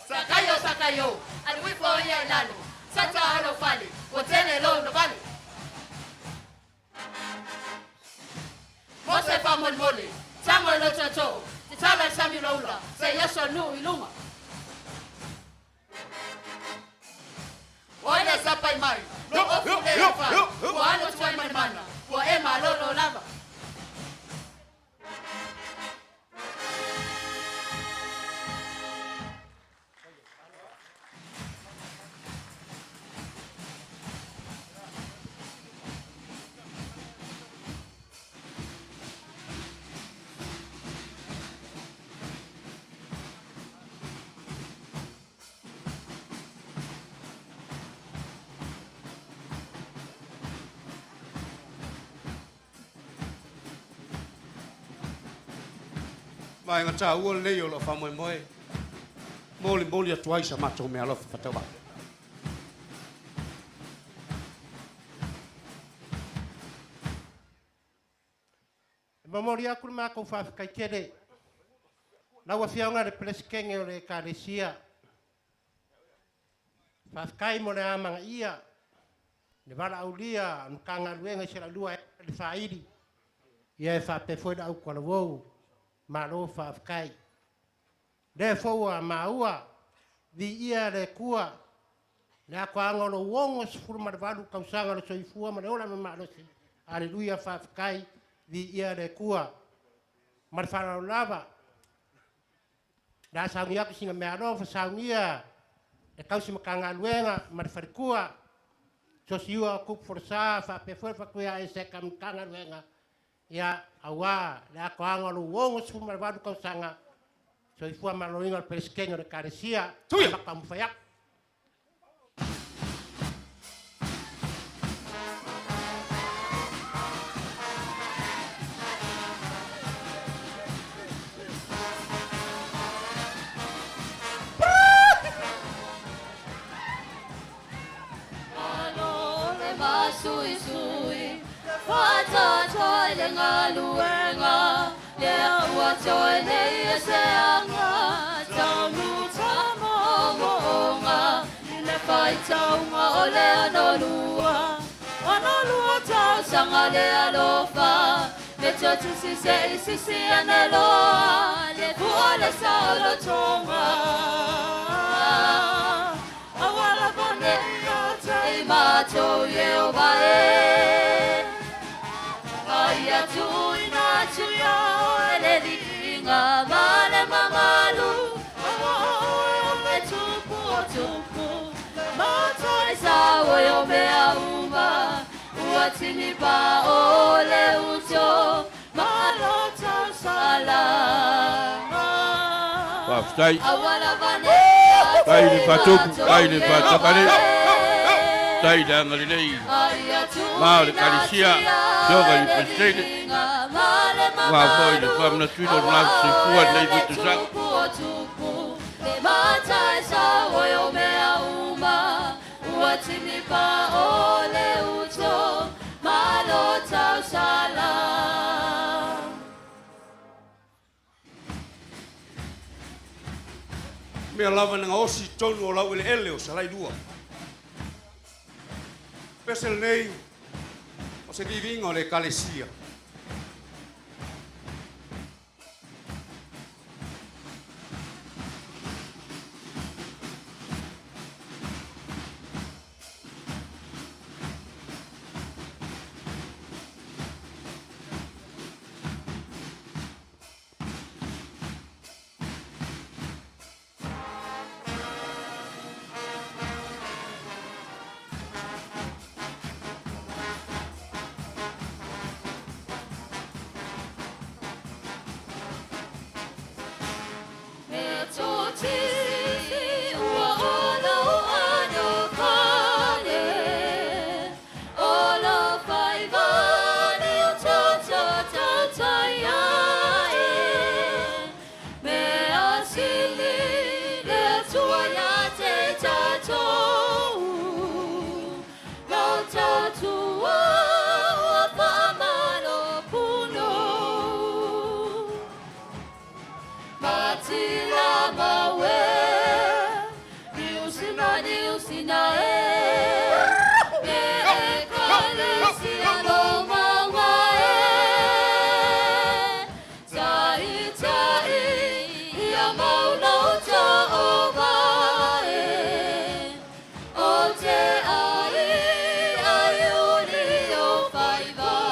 Sakayo, sakayo, alui foia i lalo. Salsa olo fale, o tele lo lo vale. Mose fa mole mole, tango ilo toto, tala sami loula, se yoso nu ilunga. Oile sa pai mai, lo ofu le fai, wa alo tuai mana, wa e ma lolo lava. Vaega tāua lenei o loo faamoemoe molimoli atu ai sa matou mealofa faatauvaa. E momoli aku le makou faafekaitele lau afioga le Peresetene o le Ekalesia. Faafetai mo le amagaia le valaaulia o le Matagaluega i se laulua le faili ia e faapea foi le autalavou. Malo faafetai. Lea foi ua maua viia le Atua le atoaga o lou 68 tausaga o le soifua ma le ola ma le malosi. Aleluia, faafetai, viia le Atua. Ma le faaaloalo lava, o le a saunia atu sina meaalofa, saunia e tausi Matagaluega ma le faletua, Sosiua o Tupu Folasa, faapea foi le faletua ia Eseka ma Matagaluega, ia auā le atoaga o lou 68 tausaga soifua maloloina o le Peresetene o le Ekalesia. Tuia! Taumafai atu. Malo le masuisui, whātātoa le ngaluenga, le ua toe nei e se anga, taunu tamonga, i le whaitaunga o le anolua, anolua tausanga le alofa, me te tusi se isisi aneloa, le pua le saolo tonga. Awala bane te matou e o vae. Ai atu ina tu ia o le linga male mamalu. Awa o me tupu o tupu. Matai sa o o mea uma. Ua tini pa o le uto. Malo tau sala. Faafetai. Awala bane Tai le faatupu, tai le faatakale, tai le agalelei ma o le Ekalesia, fioga i le Peresetene, ua foi le faamanatuina o le latou soifua lenei foi tausaga. Ua tini pa o le uto, malo tau sala. Mea lava na gaosi i totonu o laueleele o Salailua. Pese lenei o se viviga o le Ekalesia. Me tō ua o lo ano kane, o lo whai vane o tō tō tō tai ae. Me a sili le atua ia te tātou, lau tātua ua whamano puno. Matila mawe, niusina niusina e, me e kalesia lo maua e. Tai tai, ia mauna o ta o vae, o te ai, ai o ni o whai vai.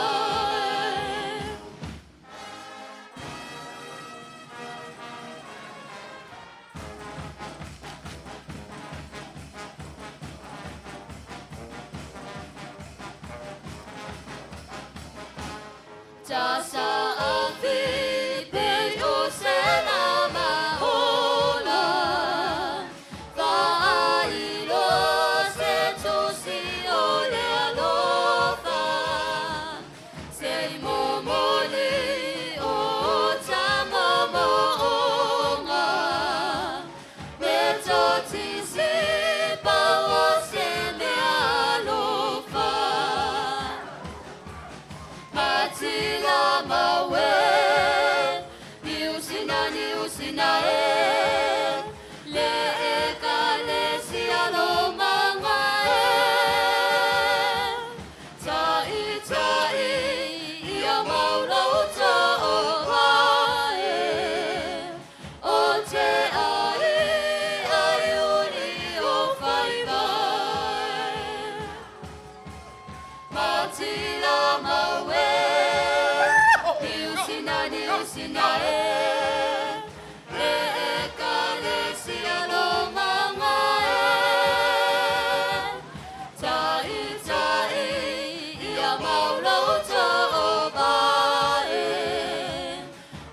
Ta sa afi pe o se na mahola, Whailo se tusi o le alofa, Se i momoli o ta momo sina e le ekalesia lo manga e tai tai ia maulo to ba e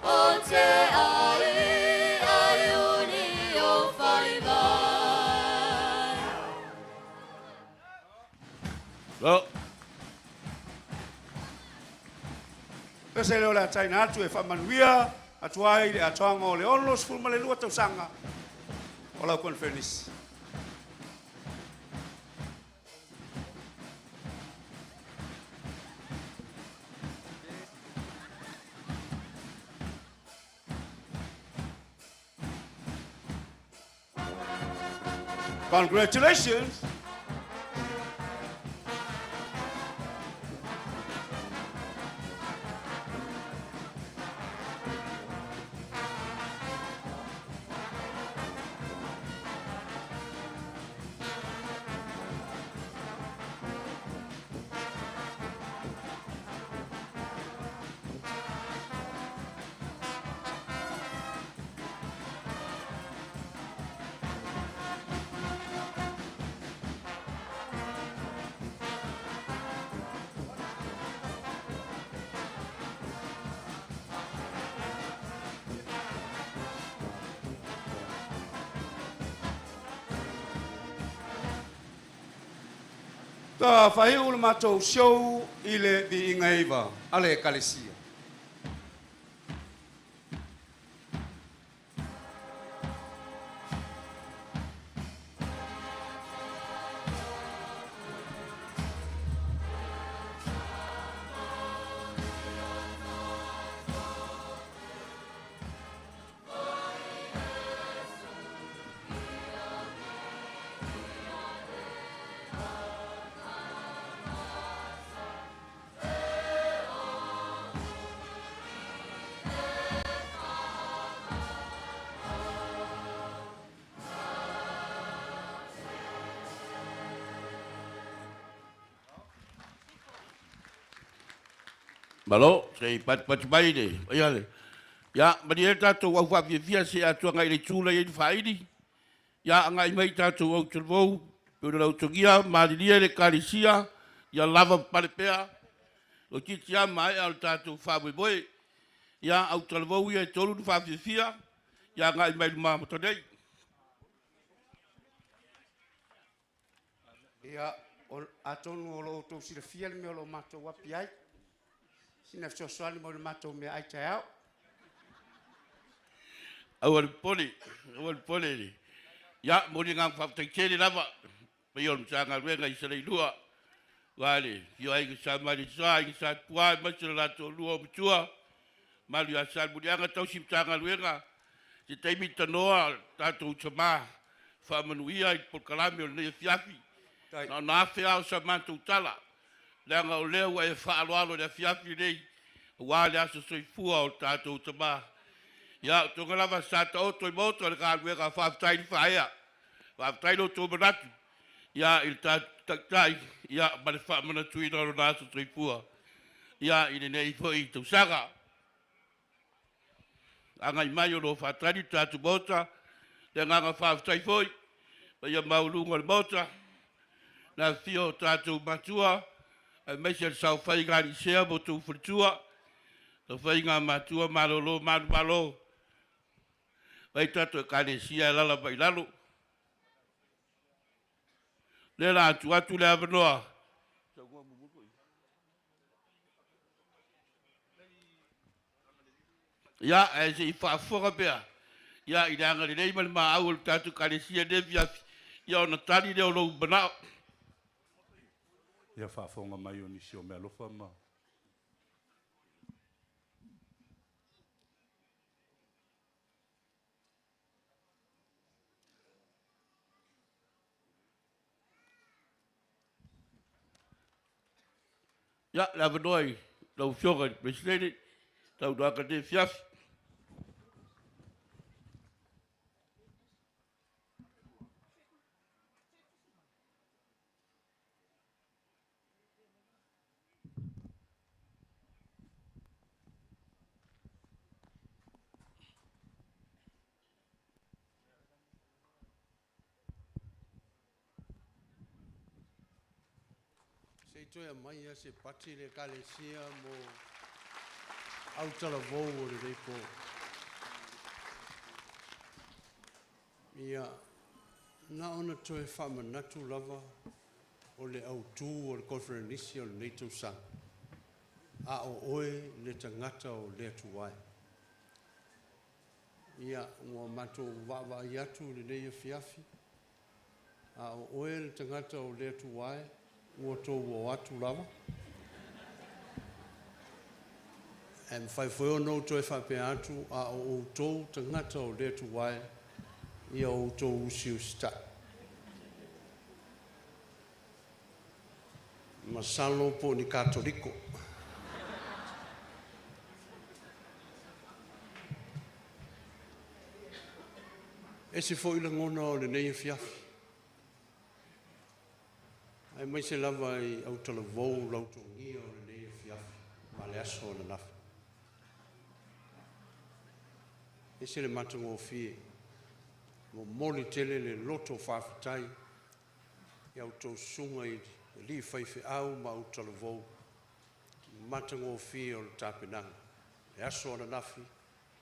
o te ai ai uni o faiva. Lo. Pese leo le ataina atu e whaamanuia atu ai le atoaga o le 62 tausaga o lau conference. Congratulations! Ta whahiu le matou show i le viiga iva a le ekalesia. Malo, se i patipati mai le, ia le. Ia, mani e tātou au whaafiafia se atua ngai le tūla i whaili. Ia, ngai mai tātou au tūlvou, pe lau tongia, maalilia le kalisia, ia lava palepea, o titi a mai au tātou whaamoemoe. Ia, au tūlvou ia e tolu ni whaafiafia, ia ngai mai luma matonei. Ia, atonu o lo tau silafia le mea o lo matou api ai. Sina fesoasoani mo le matou mea ai taeao. Aua le pole, aua le pole le. Ia, mo le ngā whaputaitele lava. Mai o le Matagaluega i Saleilua. Wa le, fio ai ki sa mai le sa, i sa pua, mai se la tō lua o matua. Malu ia sa mulianga tausi Matagaluega. Se taimi tanoa, tātou tamā, whaamanuia i polokalame o lenei afiafi. Na ona afe ao sa matou tala. Leaga o lea ua e faaloalo le afiafi nei, ua le aso soifua o tātou tamā. Ia, o tonga lava sa taoto i maota o le galuega whaafetai ni whaea. Whaafetai lo tō manatu. Ia, i le tātou ia, ma le whaamanatuina o lona aso soifua. Ia, i lenei foi i tausaga. Agai mai o lo whaatari tātou maota, le nganga whaafetai foi, ma ia maulunga o le maota, nā fio o tātou matua, ai mai se sau whai ngā lisea mo tō whalitua, tō whai ngā matua malolo manu malo, vai tātou e kalesia e lala mai lalo. Le la atu atu le avanoa. Ia, e se i whaafoga pea. Ia, i le anga lelei ma le maau o le tātou kalesia ne fiafi. Ia, ona tali leo lou manao. Ia whaafonga mai o nisi o mea alofa ma. Ia, le avanoa i lau afioga i le Presidente, tau noaka te fiafi. i toe aumai lava se pati le Ekalesia mo autalavou o lenei po. Ia, na ona toe faamanatu lava o le autu o le koneferenisi o lenei tausaga, a o oe le tagata o le Atua e. Ia, ua matou vaavaai atu i lenei afiafi, a o oe le tagata o le Atua e, ua tou o atu lava. Ae mafai foi ona ou toe faapea atu, a o outou tagata o le Atua e, ia outou usiusitai. Masalo po o ni Katoliko. Ese foi lagona o lenei afiafi, aemaise lava i autalavou lautogia o lenei afiafi ma le aso ananafi. Ese le matagofie, momoli tele le loto faafetai i a outou susuga i alii faifeau ma autalavou, matagofie o le tapenaga, le aso ananafi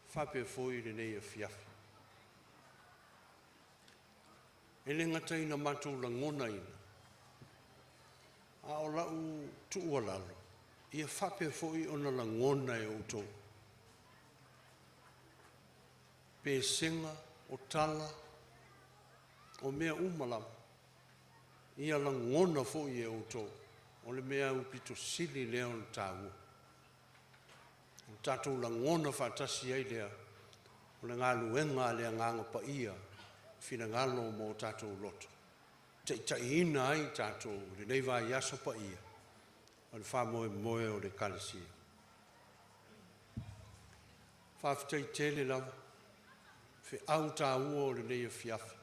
faapea foi lenei afiafi. E le gata ina matou lagonaina, a o lau tuualalo, ia faapea foi ona lagona e outou. Pesega, o tala, o mea uma lava, ia lagona foi e outou, o le mea aupito sili lea ona taua. O tatou lagona faatasi ai lea, o le galuega a le Agaga Paia, finagalo ma o tatou loto, taitaiina ai tatou i lenei vaiaso paia o le faamoemoe o le Ekalesia. Faafetai tele lava, feau taua o lenei afiafi.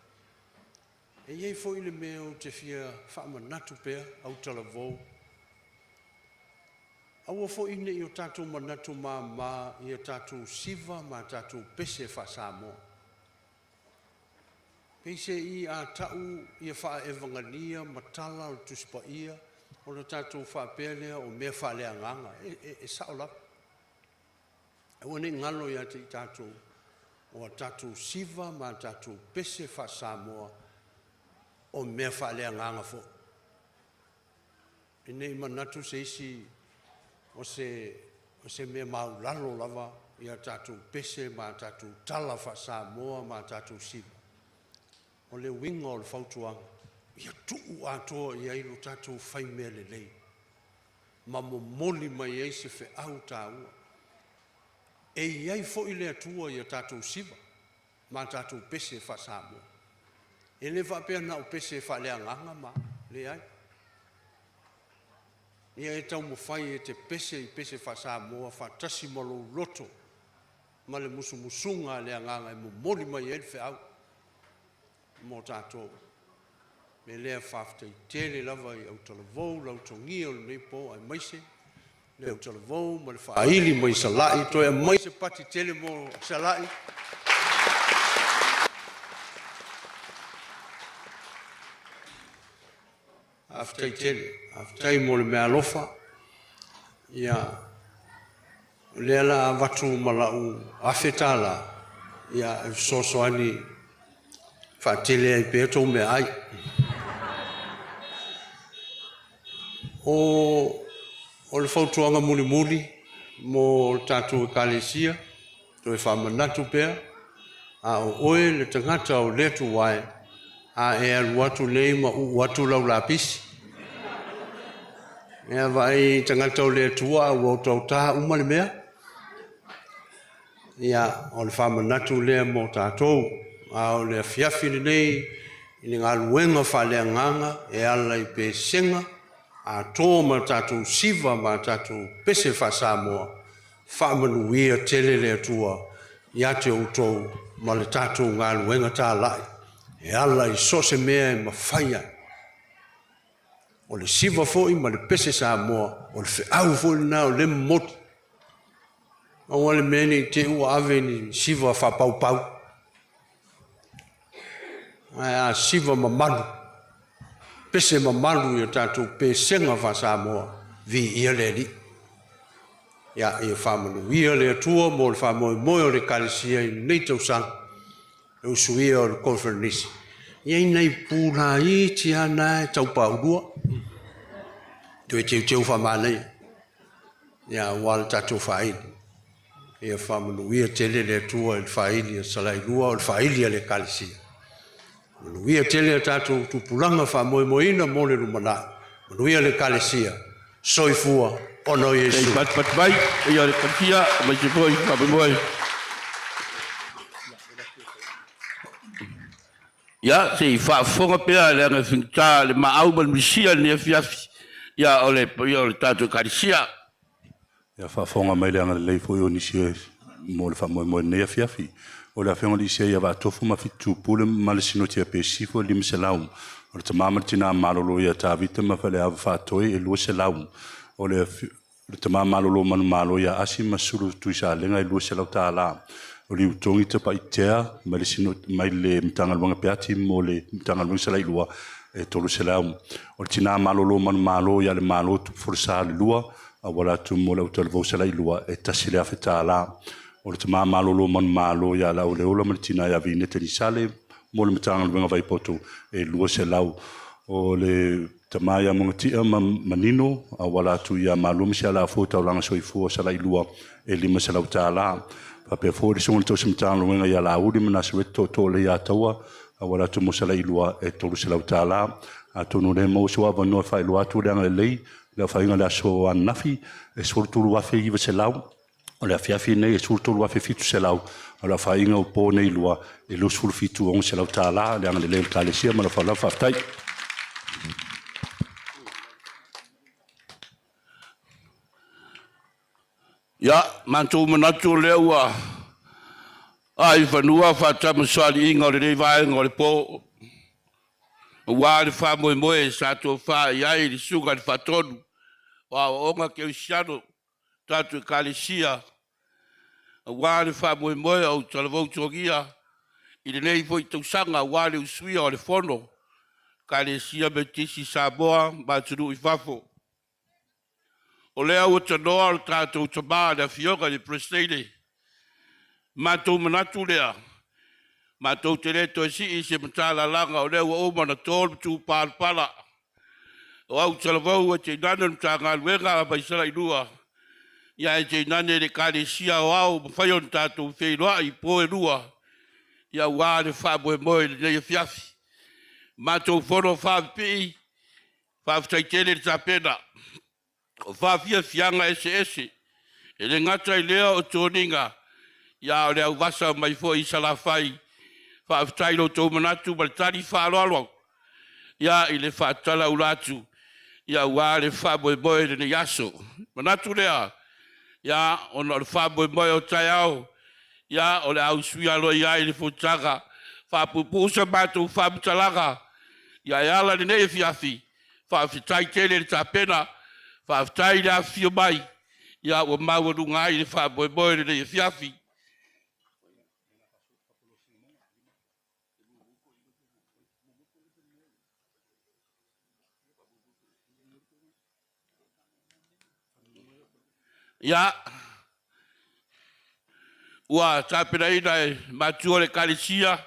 E i ai foi le mea ou te fia faamanatu pea, autalavou, aua foi ne i o tatou manatu mama i a tatou siva ma a tatou pese faa-Samoa. Peiseai a tau ia faa-evagalia ma tala o le Tusi Paia, ona tatou faapea lea o mea faaleagaga. E sao lava. Aua ne i galo ia te i tatou, o a tatou siva ma a tatou pese faa-Samoa, o mea faaleagaga foi. Ina ne i manatu se isi o se mea maulalo lava ia tatou pese ma a tatou tala faa-Samoa ma a tatou siva. O le uiga o le fautuaga, ia tuu atoa i ai lo tatou faimea lelei ma momoli mai ai se feau taua. E i ai foi le Atua i a tatou siva ma a tatou pese faa-Samoa. E le faapea na o pese faaleagaga ma leai. Ia e taumafai e te pese i pese faa-Samoa faatasi ma lou loto ma le musumusuga a le Agaga e momoli mai ai le feau mo tatou. Me lea faafetai tele lava i autalavou lautogia o lenei po, aemaise le autalavou ma le faaili mai Sala'i, toe aumai se pati tele mo Sala'i. Faafetai tele, faafetai mo le meaalofa. Ia, o lea la avatu ma lau $1,000, ia, e fesoasoani faatele ai pea tou meaai. O le fautuaga mulimuli mo le tatou Ekalesia, toe faamanatu pea, a o oe le tagata o le Atua e, a e alu atu nei ma uu atu lau lapisi, ia vaai tagata o le Atua ua otaota uma le mea. Ia, o le faamanatu lea mo tatou, a o le afiafi lenei i le galuega faaleagaga e ala i pesega atoa ma tatou siva ma tatou pese faa-Samoa, faamanuia tele le Atua ia te outou ma le tatou galuega talai e ala i so o se mea e mafai ai. O le siva foi ma le pese Samoa, o le feau foi lena o le momoli. Aua le mea ne i te i ua ave ni siva faapaupau, ae a siva mamalu, pese mamalu i o tatou pesega faa-Samoa, viia le Alii. Ia, ia faamanuia le Atua mo le faamoemoe o le Ekalesia i lenei tausaga, le usuia o le Koneferenisi. E i ai nai pu laiti lava na e tau paulua, toe teuteu faamanaia, ia aua le tatou faaili. Ia faamanuia tele le Atua i le faaili a Salailua o le faaili a le Ekalesia. Manuia tele a tatou tupulaga faamoemoeina mo le lumanai. Manuia le Ekalesia. Soifua ona o Iesu. Patupatu mai, ia le Ekalesia, aemaise foi faamoemoe. Ia, se i faafofoga pea leaga e faigata le maau ma le misia i lenei afiafi, ia o le paia o le tatou Ekalesia. Ia faafofoga mai le agalelei foi o nisi mo le faamoemoe i lenei afiafi. O le Afioga i le Isaia Vaatofu ma Fitu Pule ma le Sinoti a Pesifo e 500. O le tama ma le tina malolo ia Tavita ma Faleava Faatoi e 200. O le tama malolo manumalo ia Asi ma Sulu Tuisalega e 200 tala. O Liutogi Tapaitea mai le mai le Matagaluega Peati mo le Matagaluega Salailua e 300. O le tina malolo manumalo ia le Malo Tupu Folasa le 2, auala atu mo le autalavou Salailua e 1,000 tala. O le tama malolo manumalo ia Lauleola ma le tina ia Vineta Nisale mo le Matagaluega Vaipoto e 200. O le tama ia Magatia ma Manino, auala atu ia Malua ma Sialafou Taulaga Soifua Salailua e 500 tala. Faapea foi le susuga i le tausi Matagaluega ia Lauli ma Nasareti Tootoo Leiataua, auala atu mo Salailua e 300 tala. Atonu o lea e maua sou avanoa e faailoa atu le agalelei, le aofaiga o le aso ananafi e 13,900, o le afiafi lenei e 13,700, o le aofaiga o po nei lua e 27,600 tala. Le agalelei o le Ekalesia ma lau faaaloalo faafetai. Ia, matou manatu o lea ua ae i fanua faatamasoaliiga o lenei vaega o le po, aua le faamoemoe sa tofa i ai le Susuga i le Faatonu o Aoaoga Kerisiano, tatou Ekalesia, aua le faamoemoe o Talavou Togia i lenei foi tausaga aua le usuia o le Fono Ekalesia Metotisi i Samoa ma atunuu i fafo. O lea ua tanoa le tatou tama le Afioga i le Peresetene, matou manatu lea, matou te le toe sii se matalalaga o lea ua uma ona to le matupalapala. O au talavou e tainane le Matagaluega mai Salailua, ia ae tainane le Ekalesia Aoao ua mafai ona tatou feiloai i po e lua, ia aua le faamoemoe i lenei afiafi. Matou fono faapipii, faafetai tele le tapena. O faafiafiaga eseese, e le gata i lea o toniga, ia a o le auvasa mai foi i Salafai. Faafetai i lo outou manatu ma le tali faaaloalo ia i le faatalaula atu ia aua le faamoemoe i lenei aso. Manatu lea, ia ona o le faamoemoe o taeao, ia o le a usuia aloaia ai le fonotaga, faapuupuu sa matou faamatalaga, ia e ala i lenei afiafi, faafetai tele le tapena, faafetai le afifio mai, ia ua maualuga ai le faamoemoe i lenei afiafi. Ia, ua tapenaina e matua o le Ekalesia,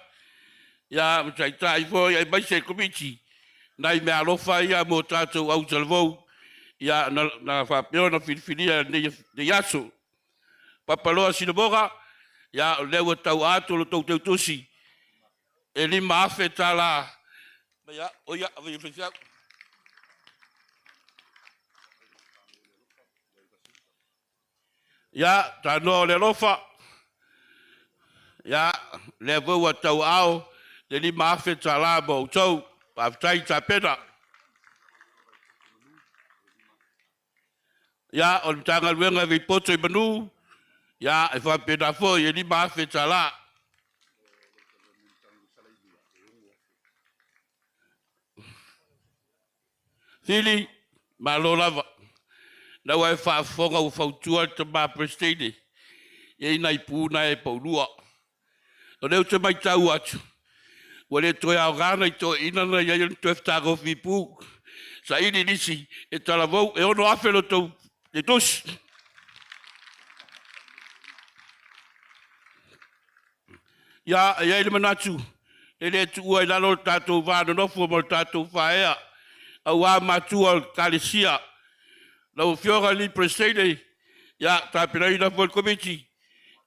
ia ma taitai foi aemaise le Komiti nai meaalofa ia mo tatou autalavou, ia na, na faapea ona filifilia i lenei aso. Papaloa Sinamoga, ia o lea ua tauaa atu lo outou teutusi e $5,000. Ia, o ia, ave ia faifeau. Ia, tanoa o le alofa, ia, lea foi ua tauaao le $5,000 mo outou. Faafetai tapena. Ia, o le Matagaluega e Vaipoto i Manu, ia, e faapena foi e $5,000. Fili, malo lava. Na ua e faafofoga ua fautua le tama Peresetene, e i ai nai pu na e paulua. O lea ou te matau atu, Ua le toe aoga nai toeaiina na i ai ona toe fetagofi i pu. Saili nisi e talavou e 6,000 lo tou le tusi. Ia, e i ai le manatu, e le tuua i lalo le tatou va nonofo ma le tatou faaea, aua matua o le Ekalesia. Lau Afioga i le Peresetene, ia, tapenaina foi le Komiti,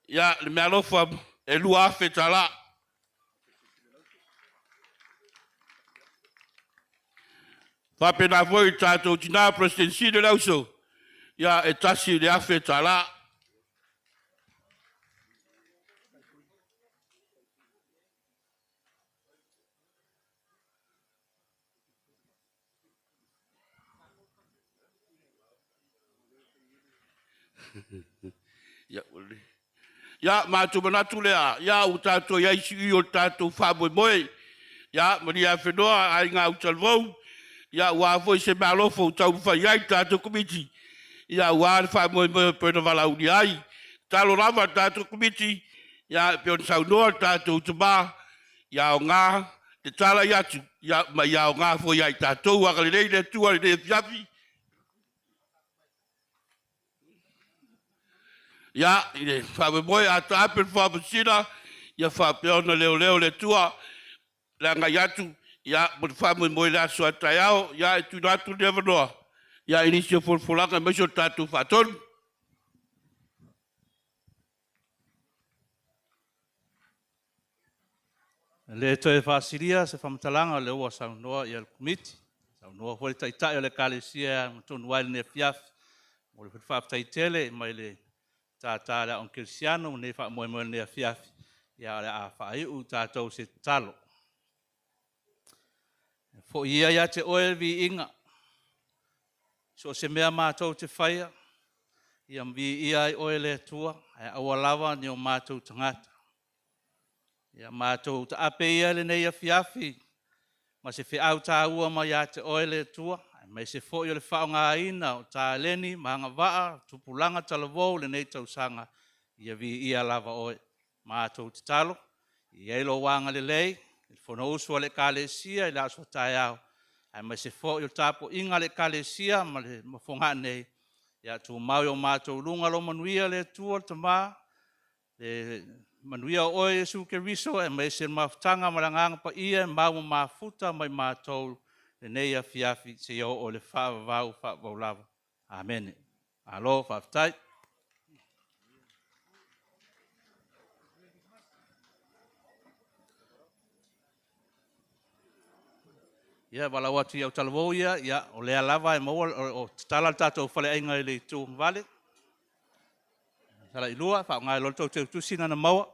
ia, le meaalofa e $2,000. Faapena foi le tatou tina Peresetene Sili o le Auso, ia, e $1,000. Ia, matou manatu lea, ia, ua tatou i ai i siui o le tatou faamoemoe. Ia, malie afenoa aiga autalavou, ia, aua foi se meaalofa ua taumafai ai le tatou Komiti, ia, aua le faamoemoe e pei ona valaaulia ai. Tatalo lava le tatou Komiti, ia, e pei ona saunoa le tatou tama, ia aoga le talai atu, ia, ma ia aoga foi ia i tatou. Agalelei le Atua i lenei afiafi. Ia, i le faamoemoe a taape le faamasina, ia faapea ona leoleo le Atua le agai atu, ia, mo le faamoemoe i le aso a taeao. Ia, e tuuina atu le avanoa, ia, i nisi o folafolaga aemaise o le tatou faatonu. E le toe faasilia se faamatalaga o lea ua saunoa le Komiti, saunoa foi le Taitai o le Ekalesia e agatonu ai lenei afiafi. Momoli foi le faafetai tele mai le tātā i le Aoga Kerisiano ma lenei faamoemoe i lenei afiafi, ia o le a faaiu tatou i se tatalo. Foi ia ia te oe le viiga, so o se mea matou te faia, ia viia ai oe le Atua, ae aua lava ni o matou tagata. Ia matou taape ia lenei afiafi ma se feau taua mai ia te oe le Atua, aemaise foi o le faaaogaina o taleni ma agavaa, tupulaga talavou i lenei tausaga, ia viia lava oe. Matou tatalo, ia i ai lou agalelei i le Fonousu a le Ekalesia i le aso a taeao, aemaise foi o le tapuaiga a le Ekalesia ma Fogaa nei, ia tumau i o matou luga lou manuia le Atua le Tama, le manuia o oe Iesu Keriso aemaise le mafutaga ma le Agaga Paia e mau ma mafuta ma i matou lenei afiafi seia oo i le faavavau faavavau lava. Amene. Malo faafetai. Ia, valaau atu i autalavou ia, ia, o lea lava e maua, o tatala le tatou faleaiga i le itu agavale, talailua, faaaoga ai loa le tou teutusi na na maua.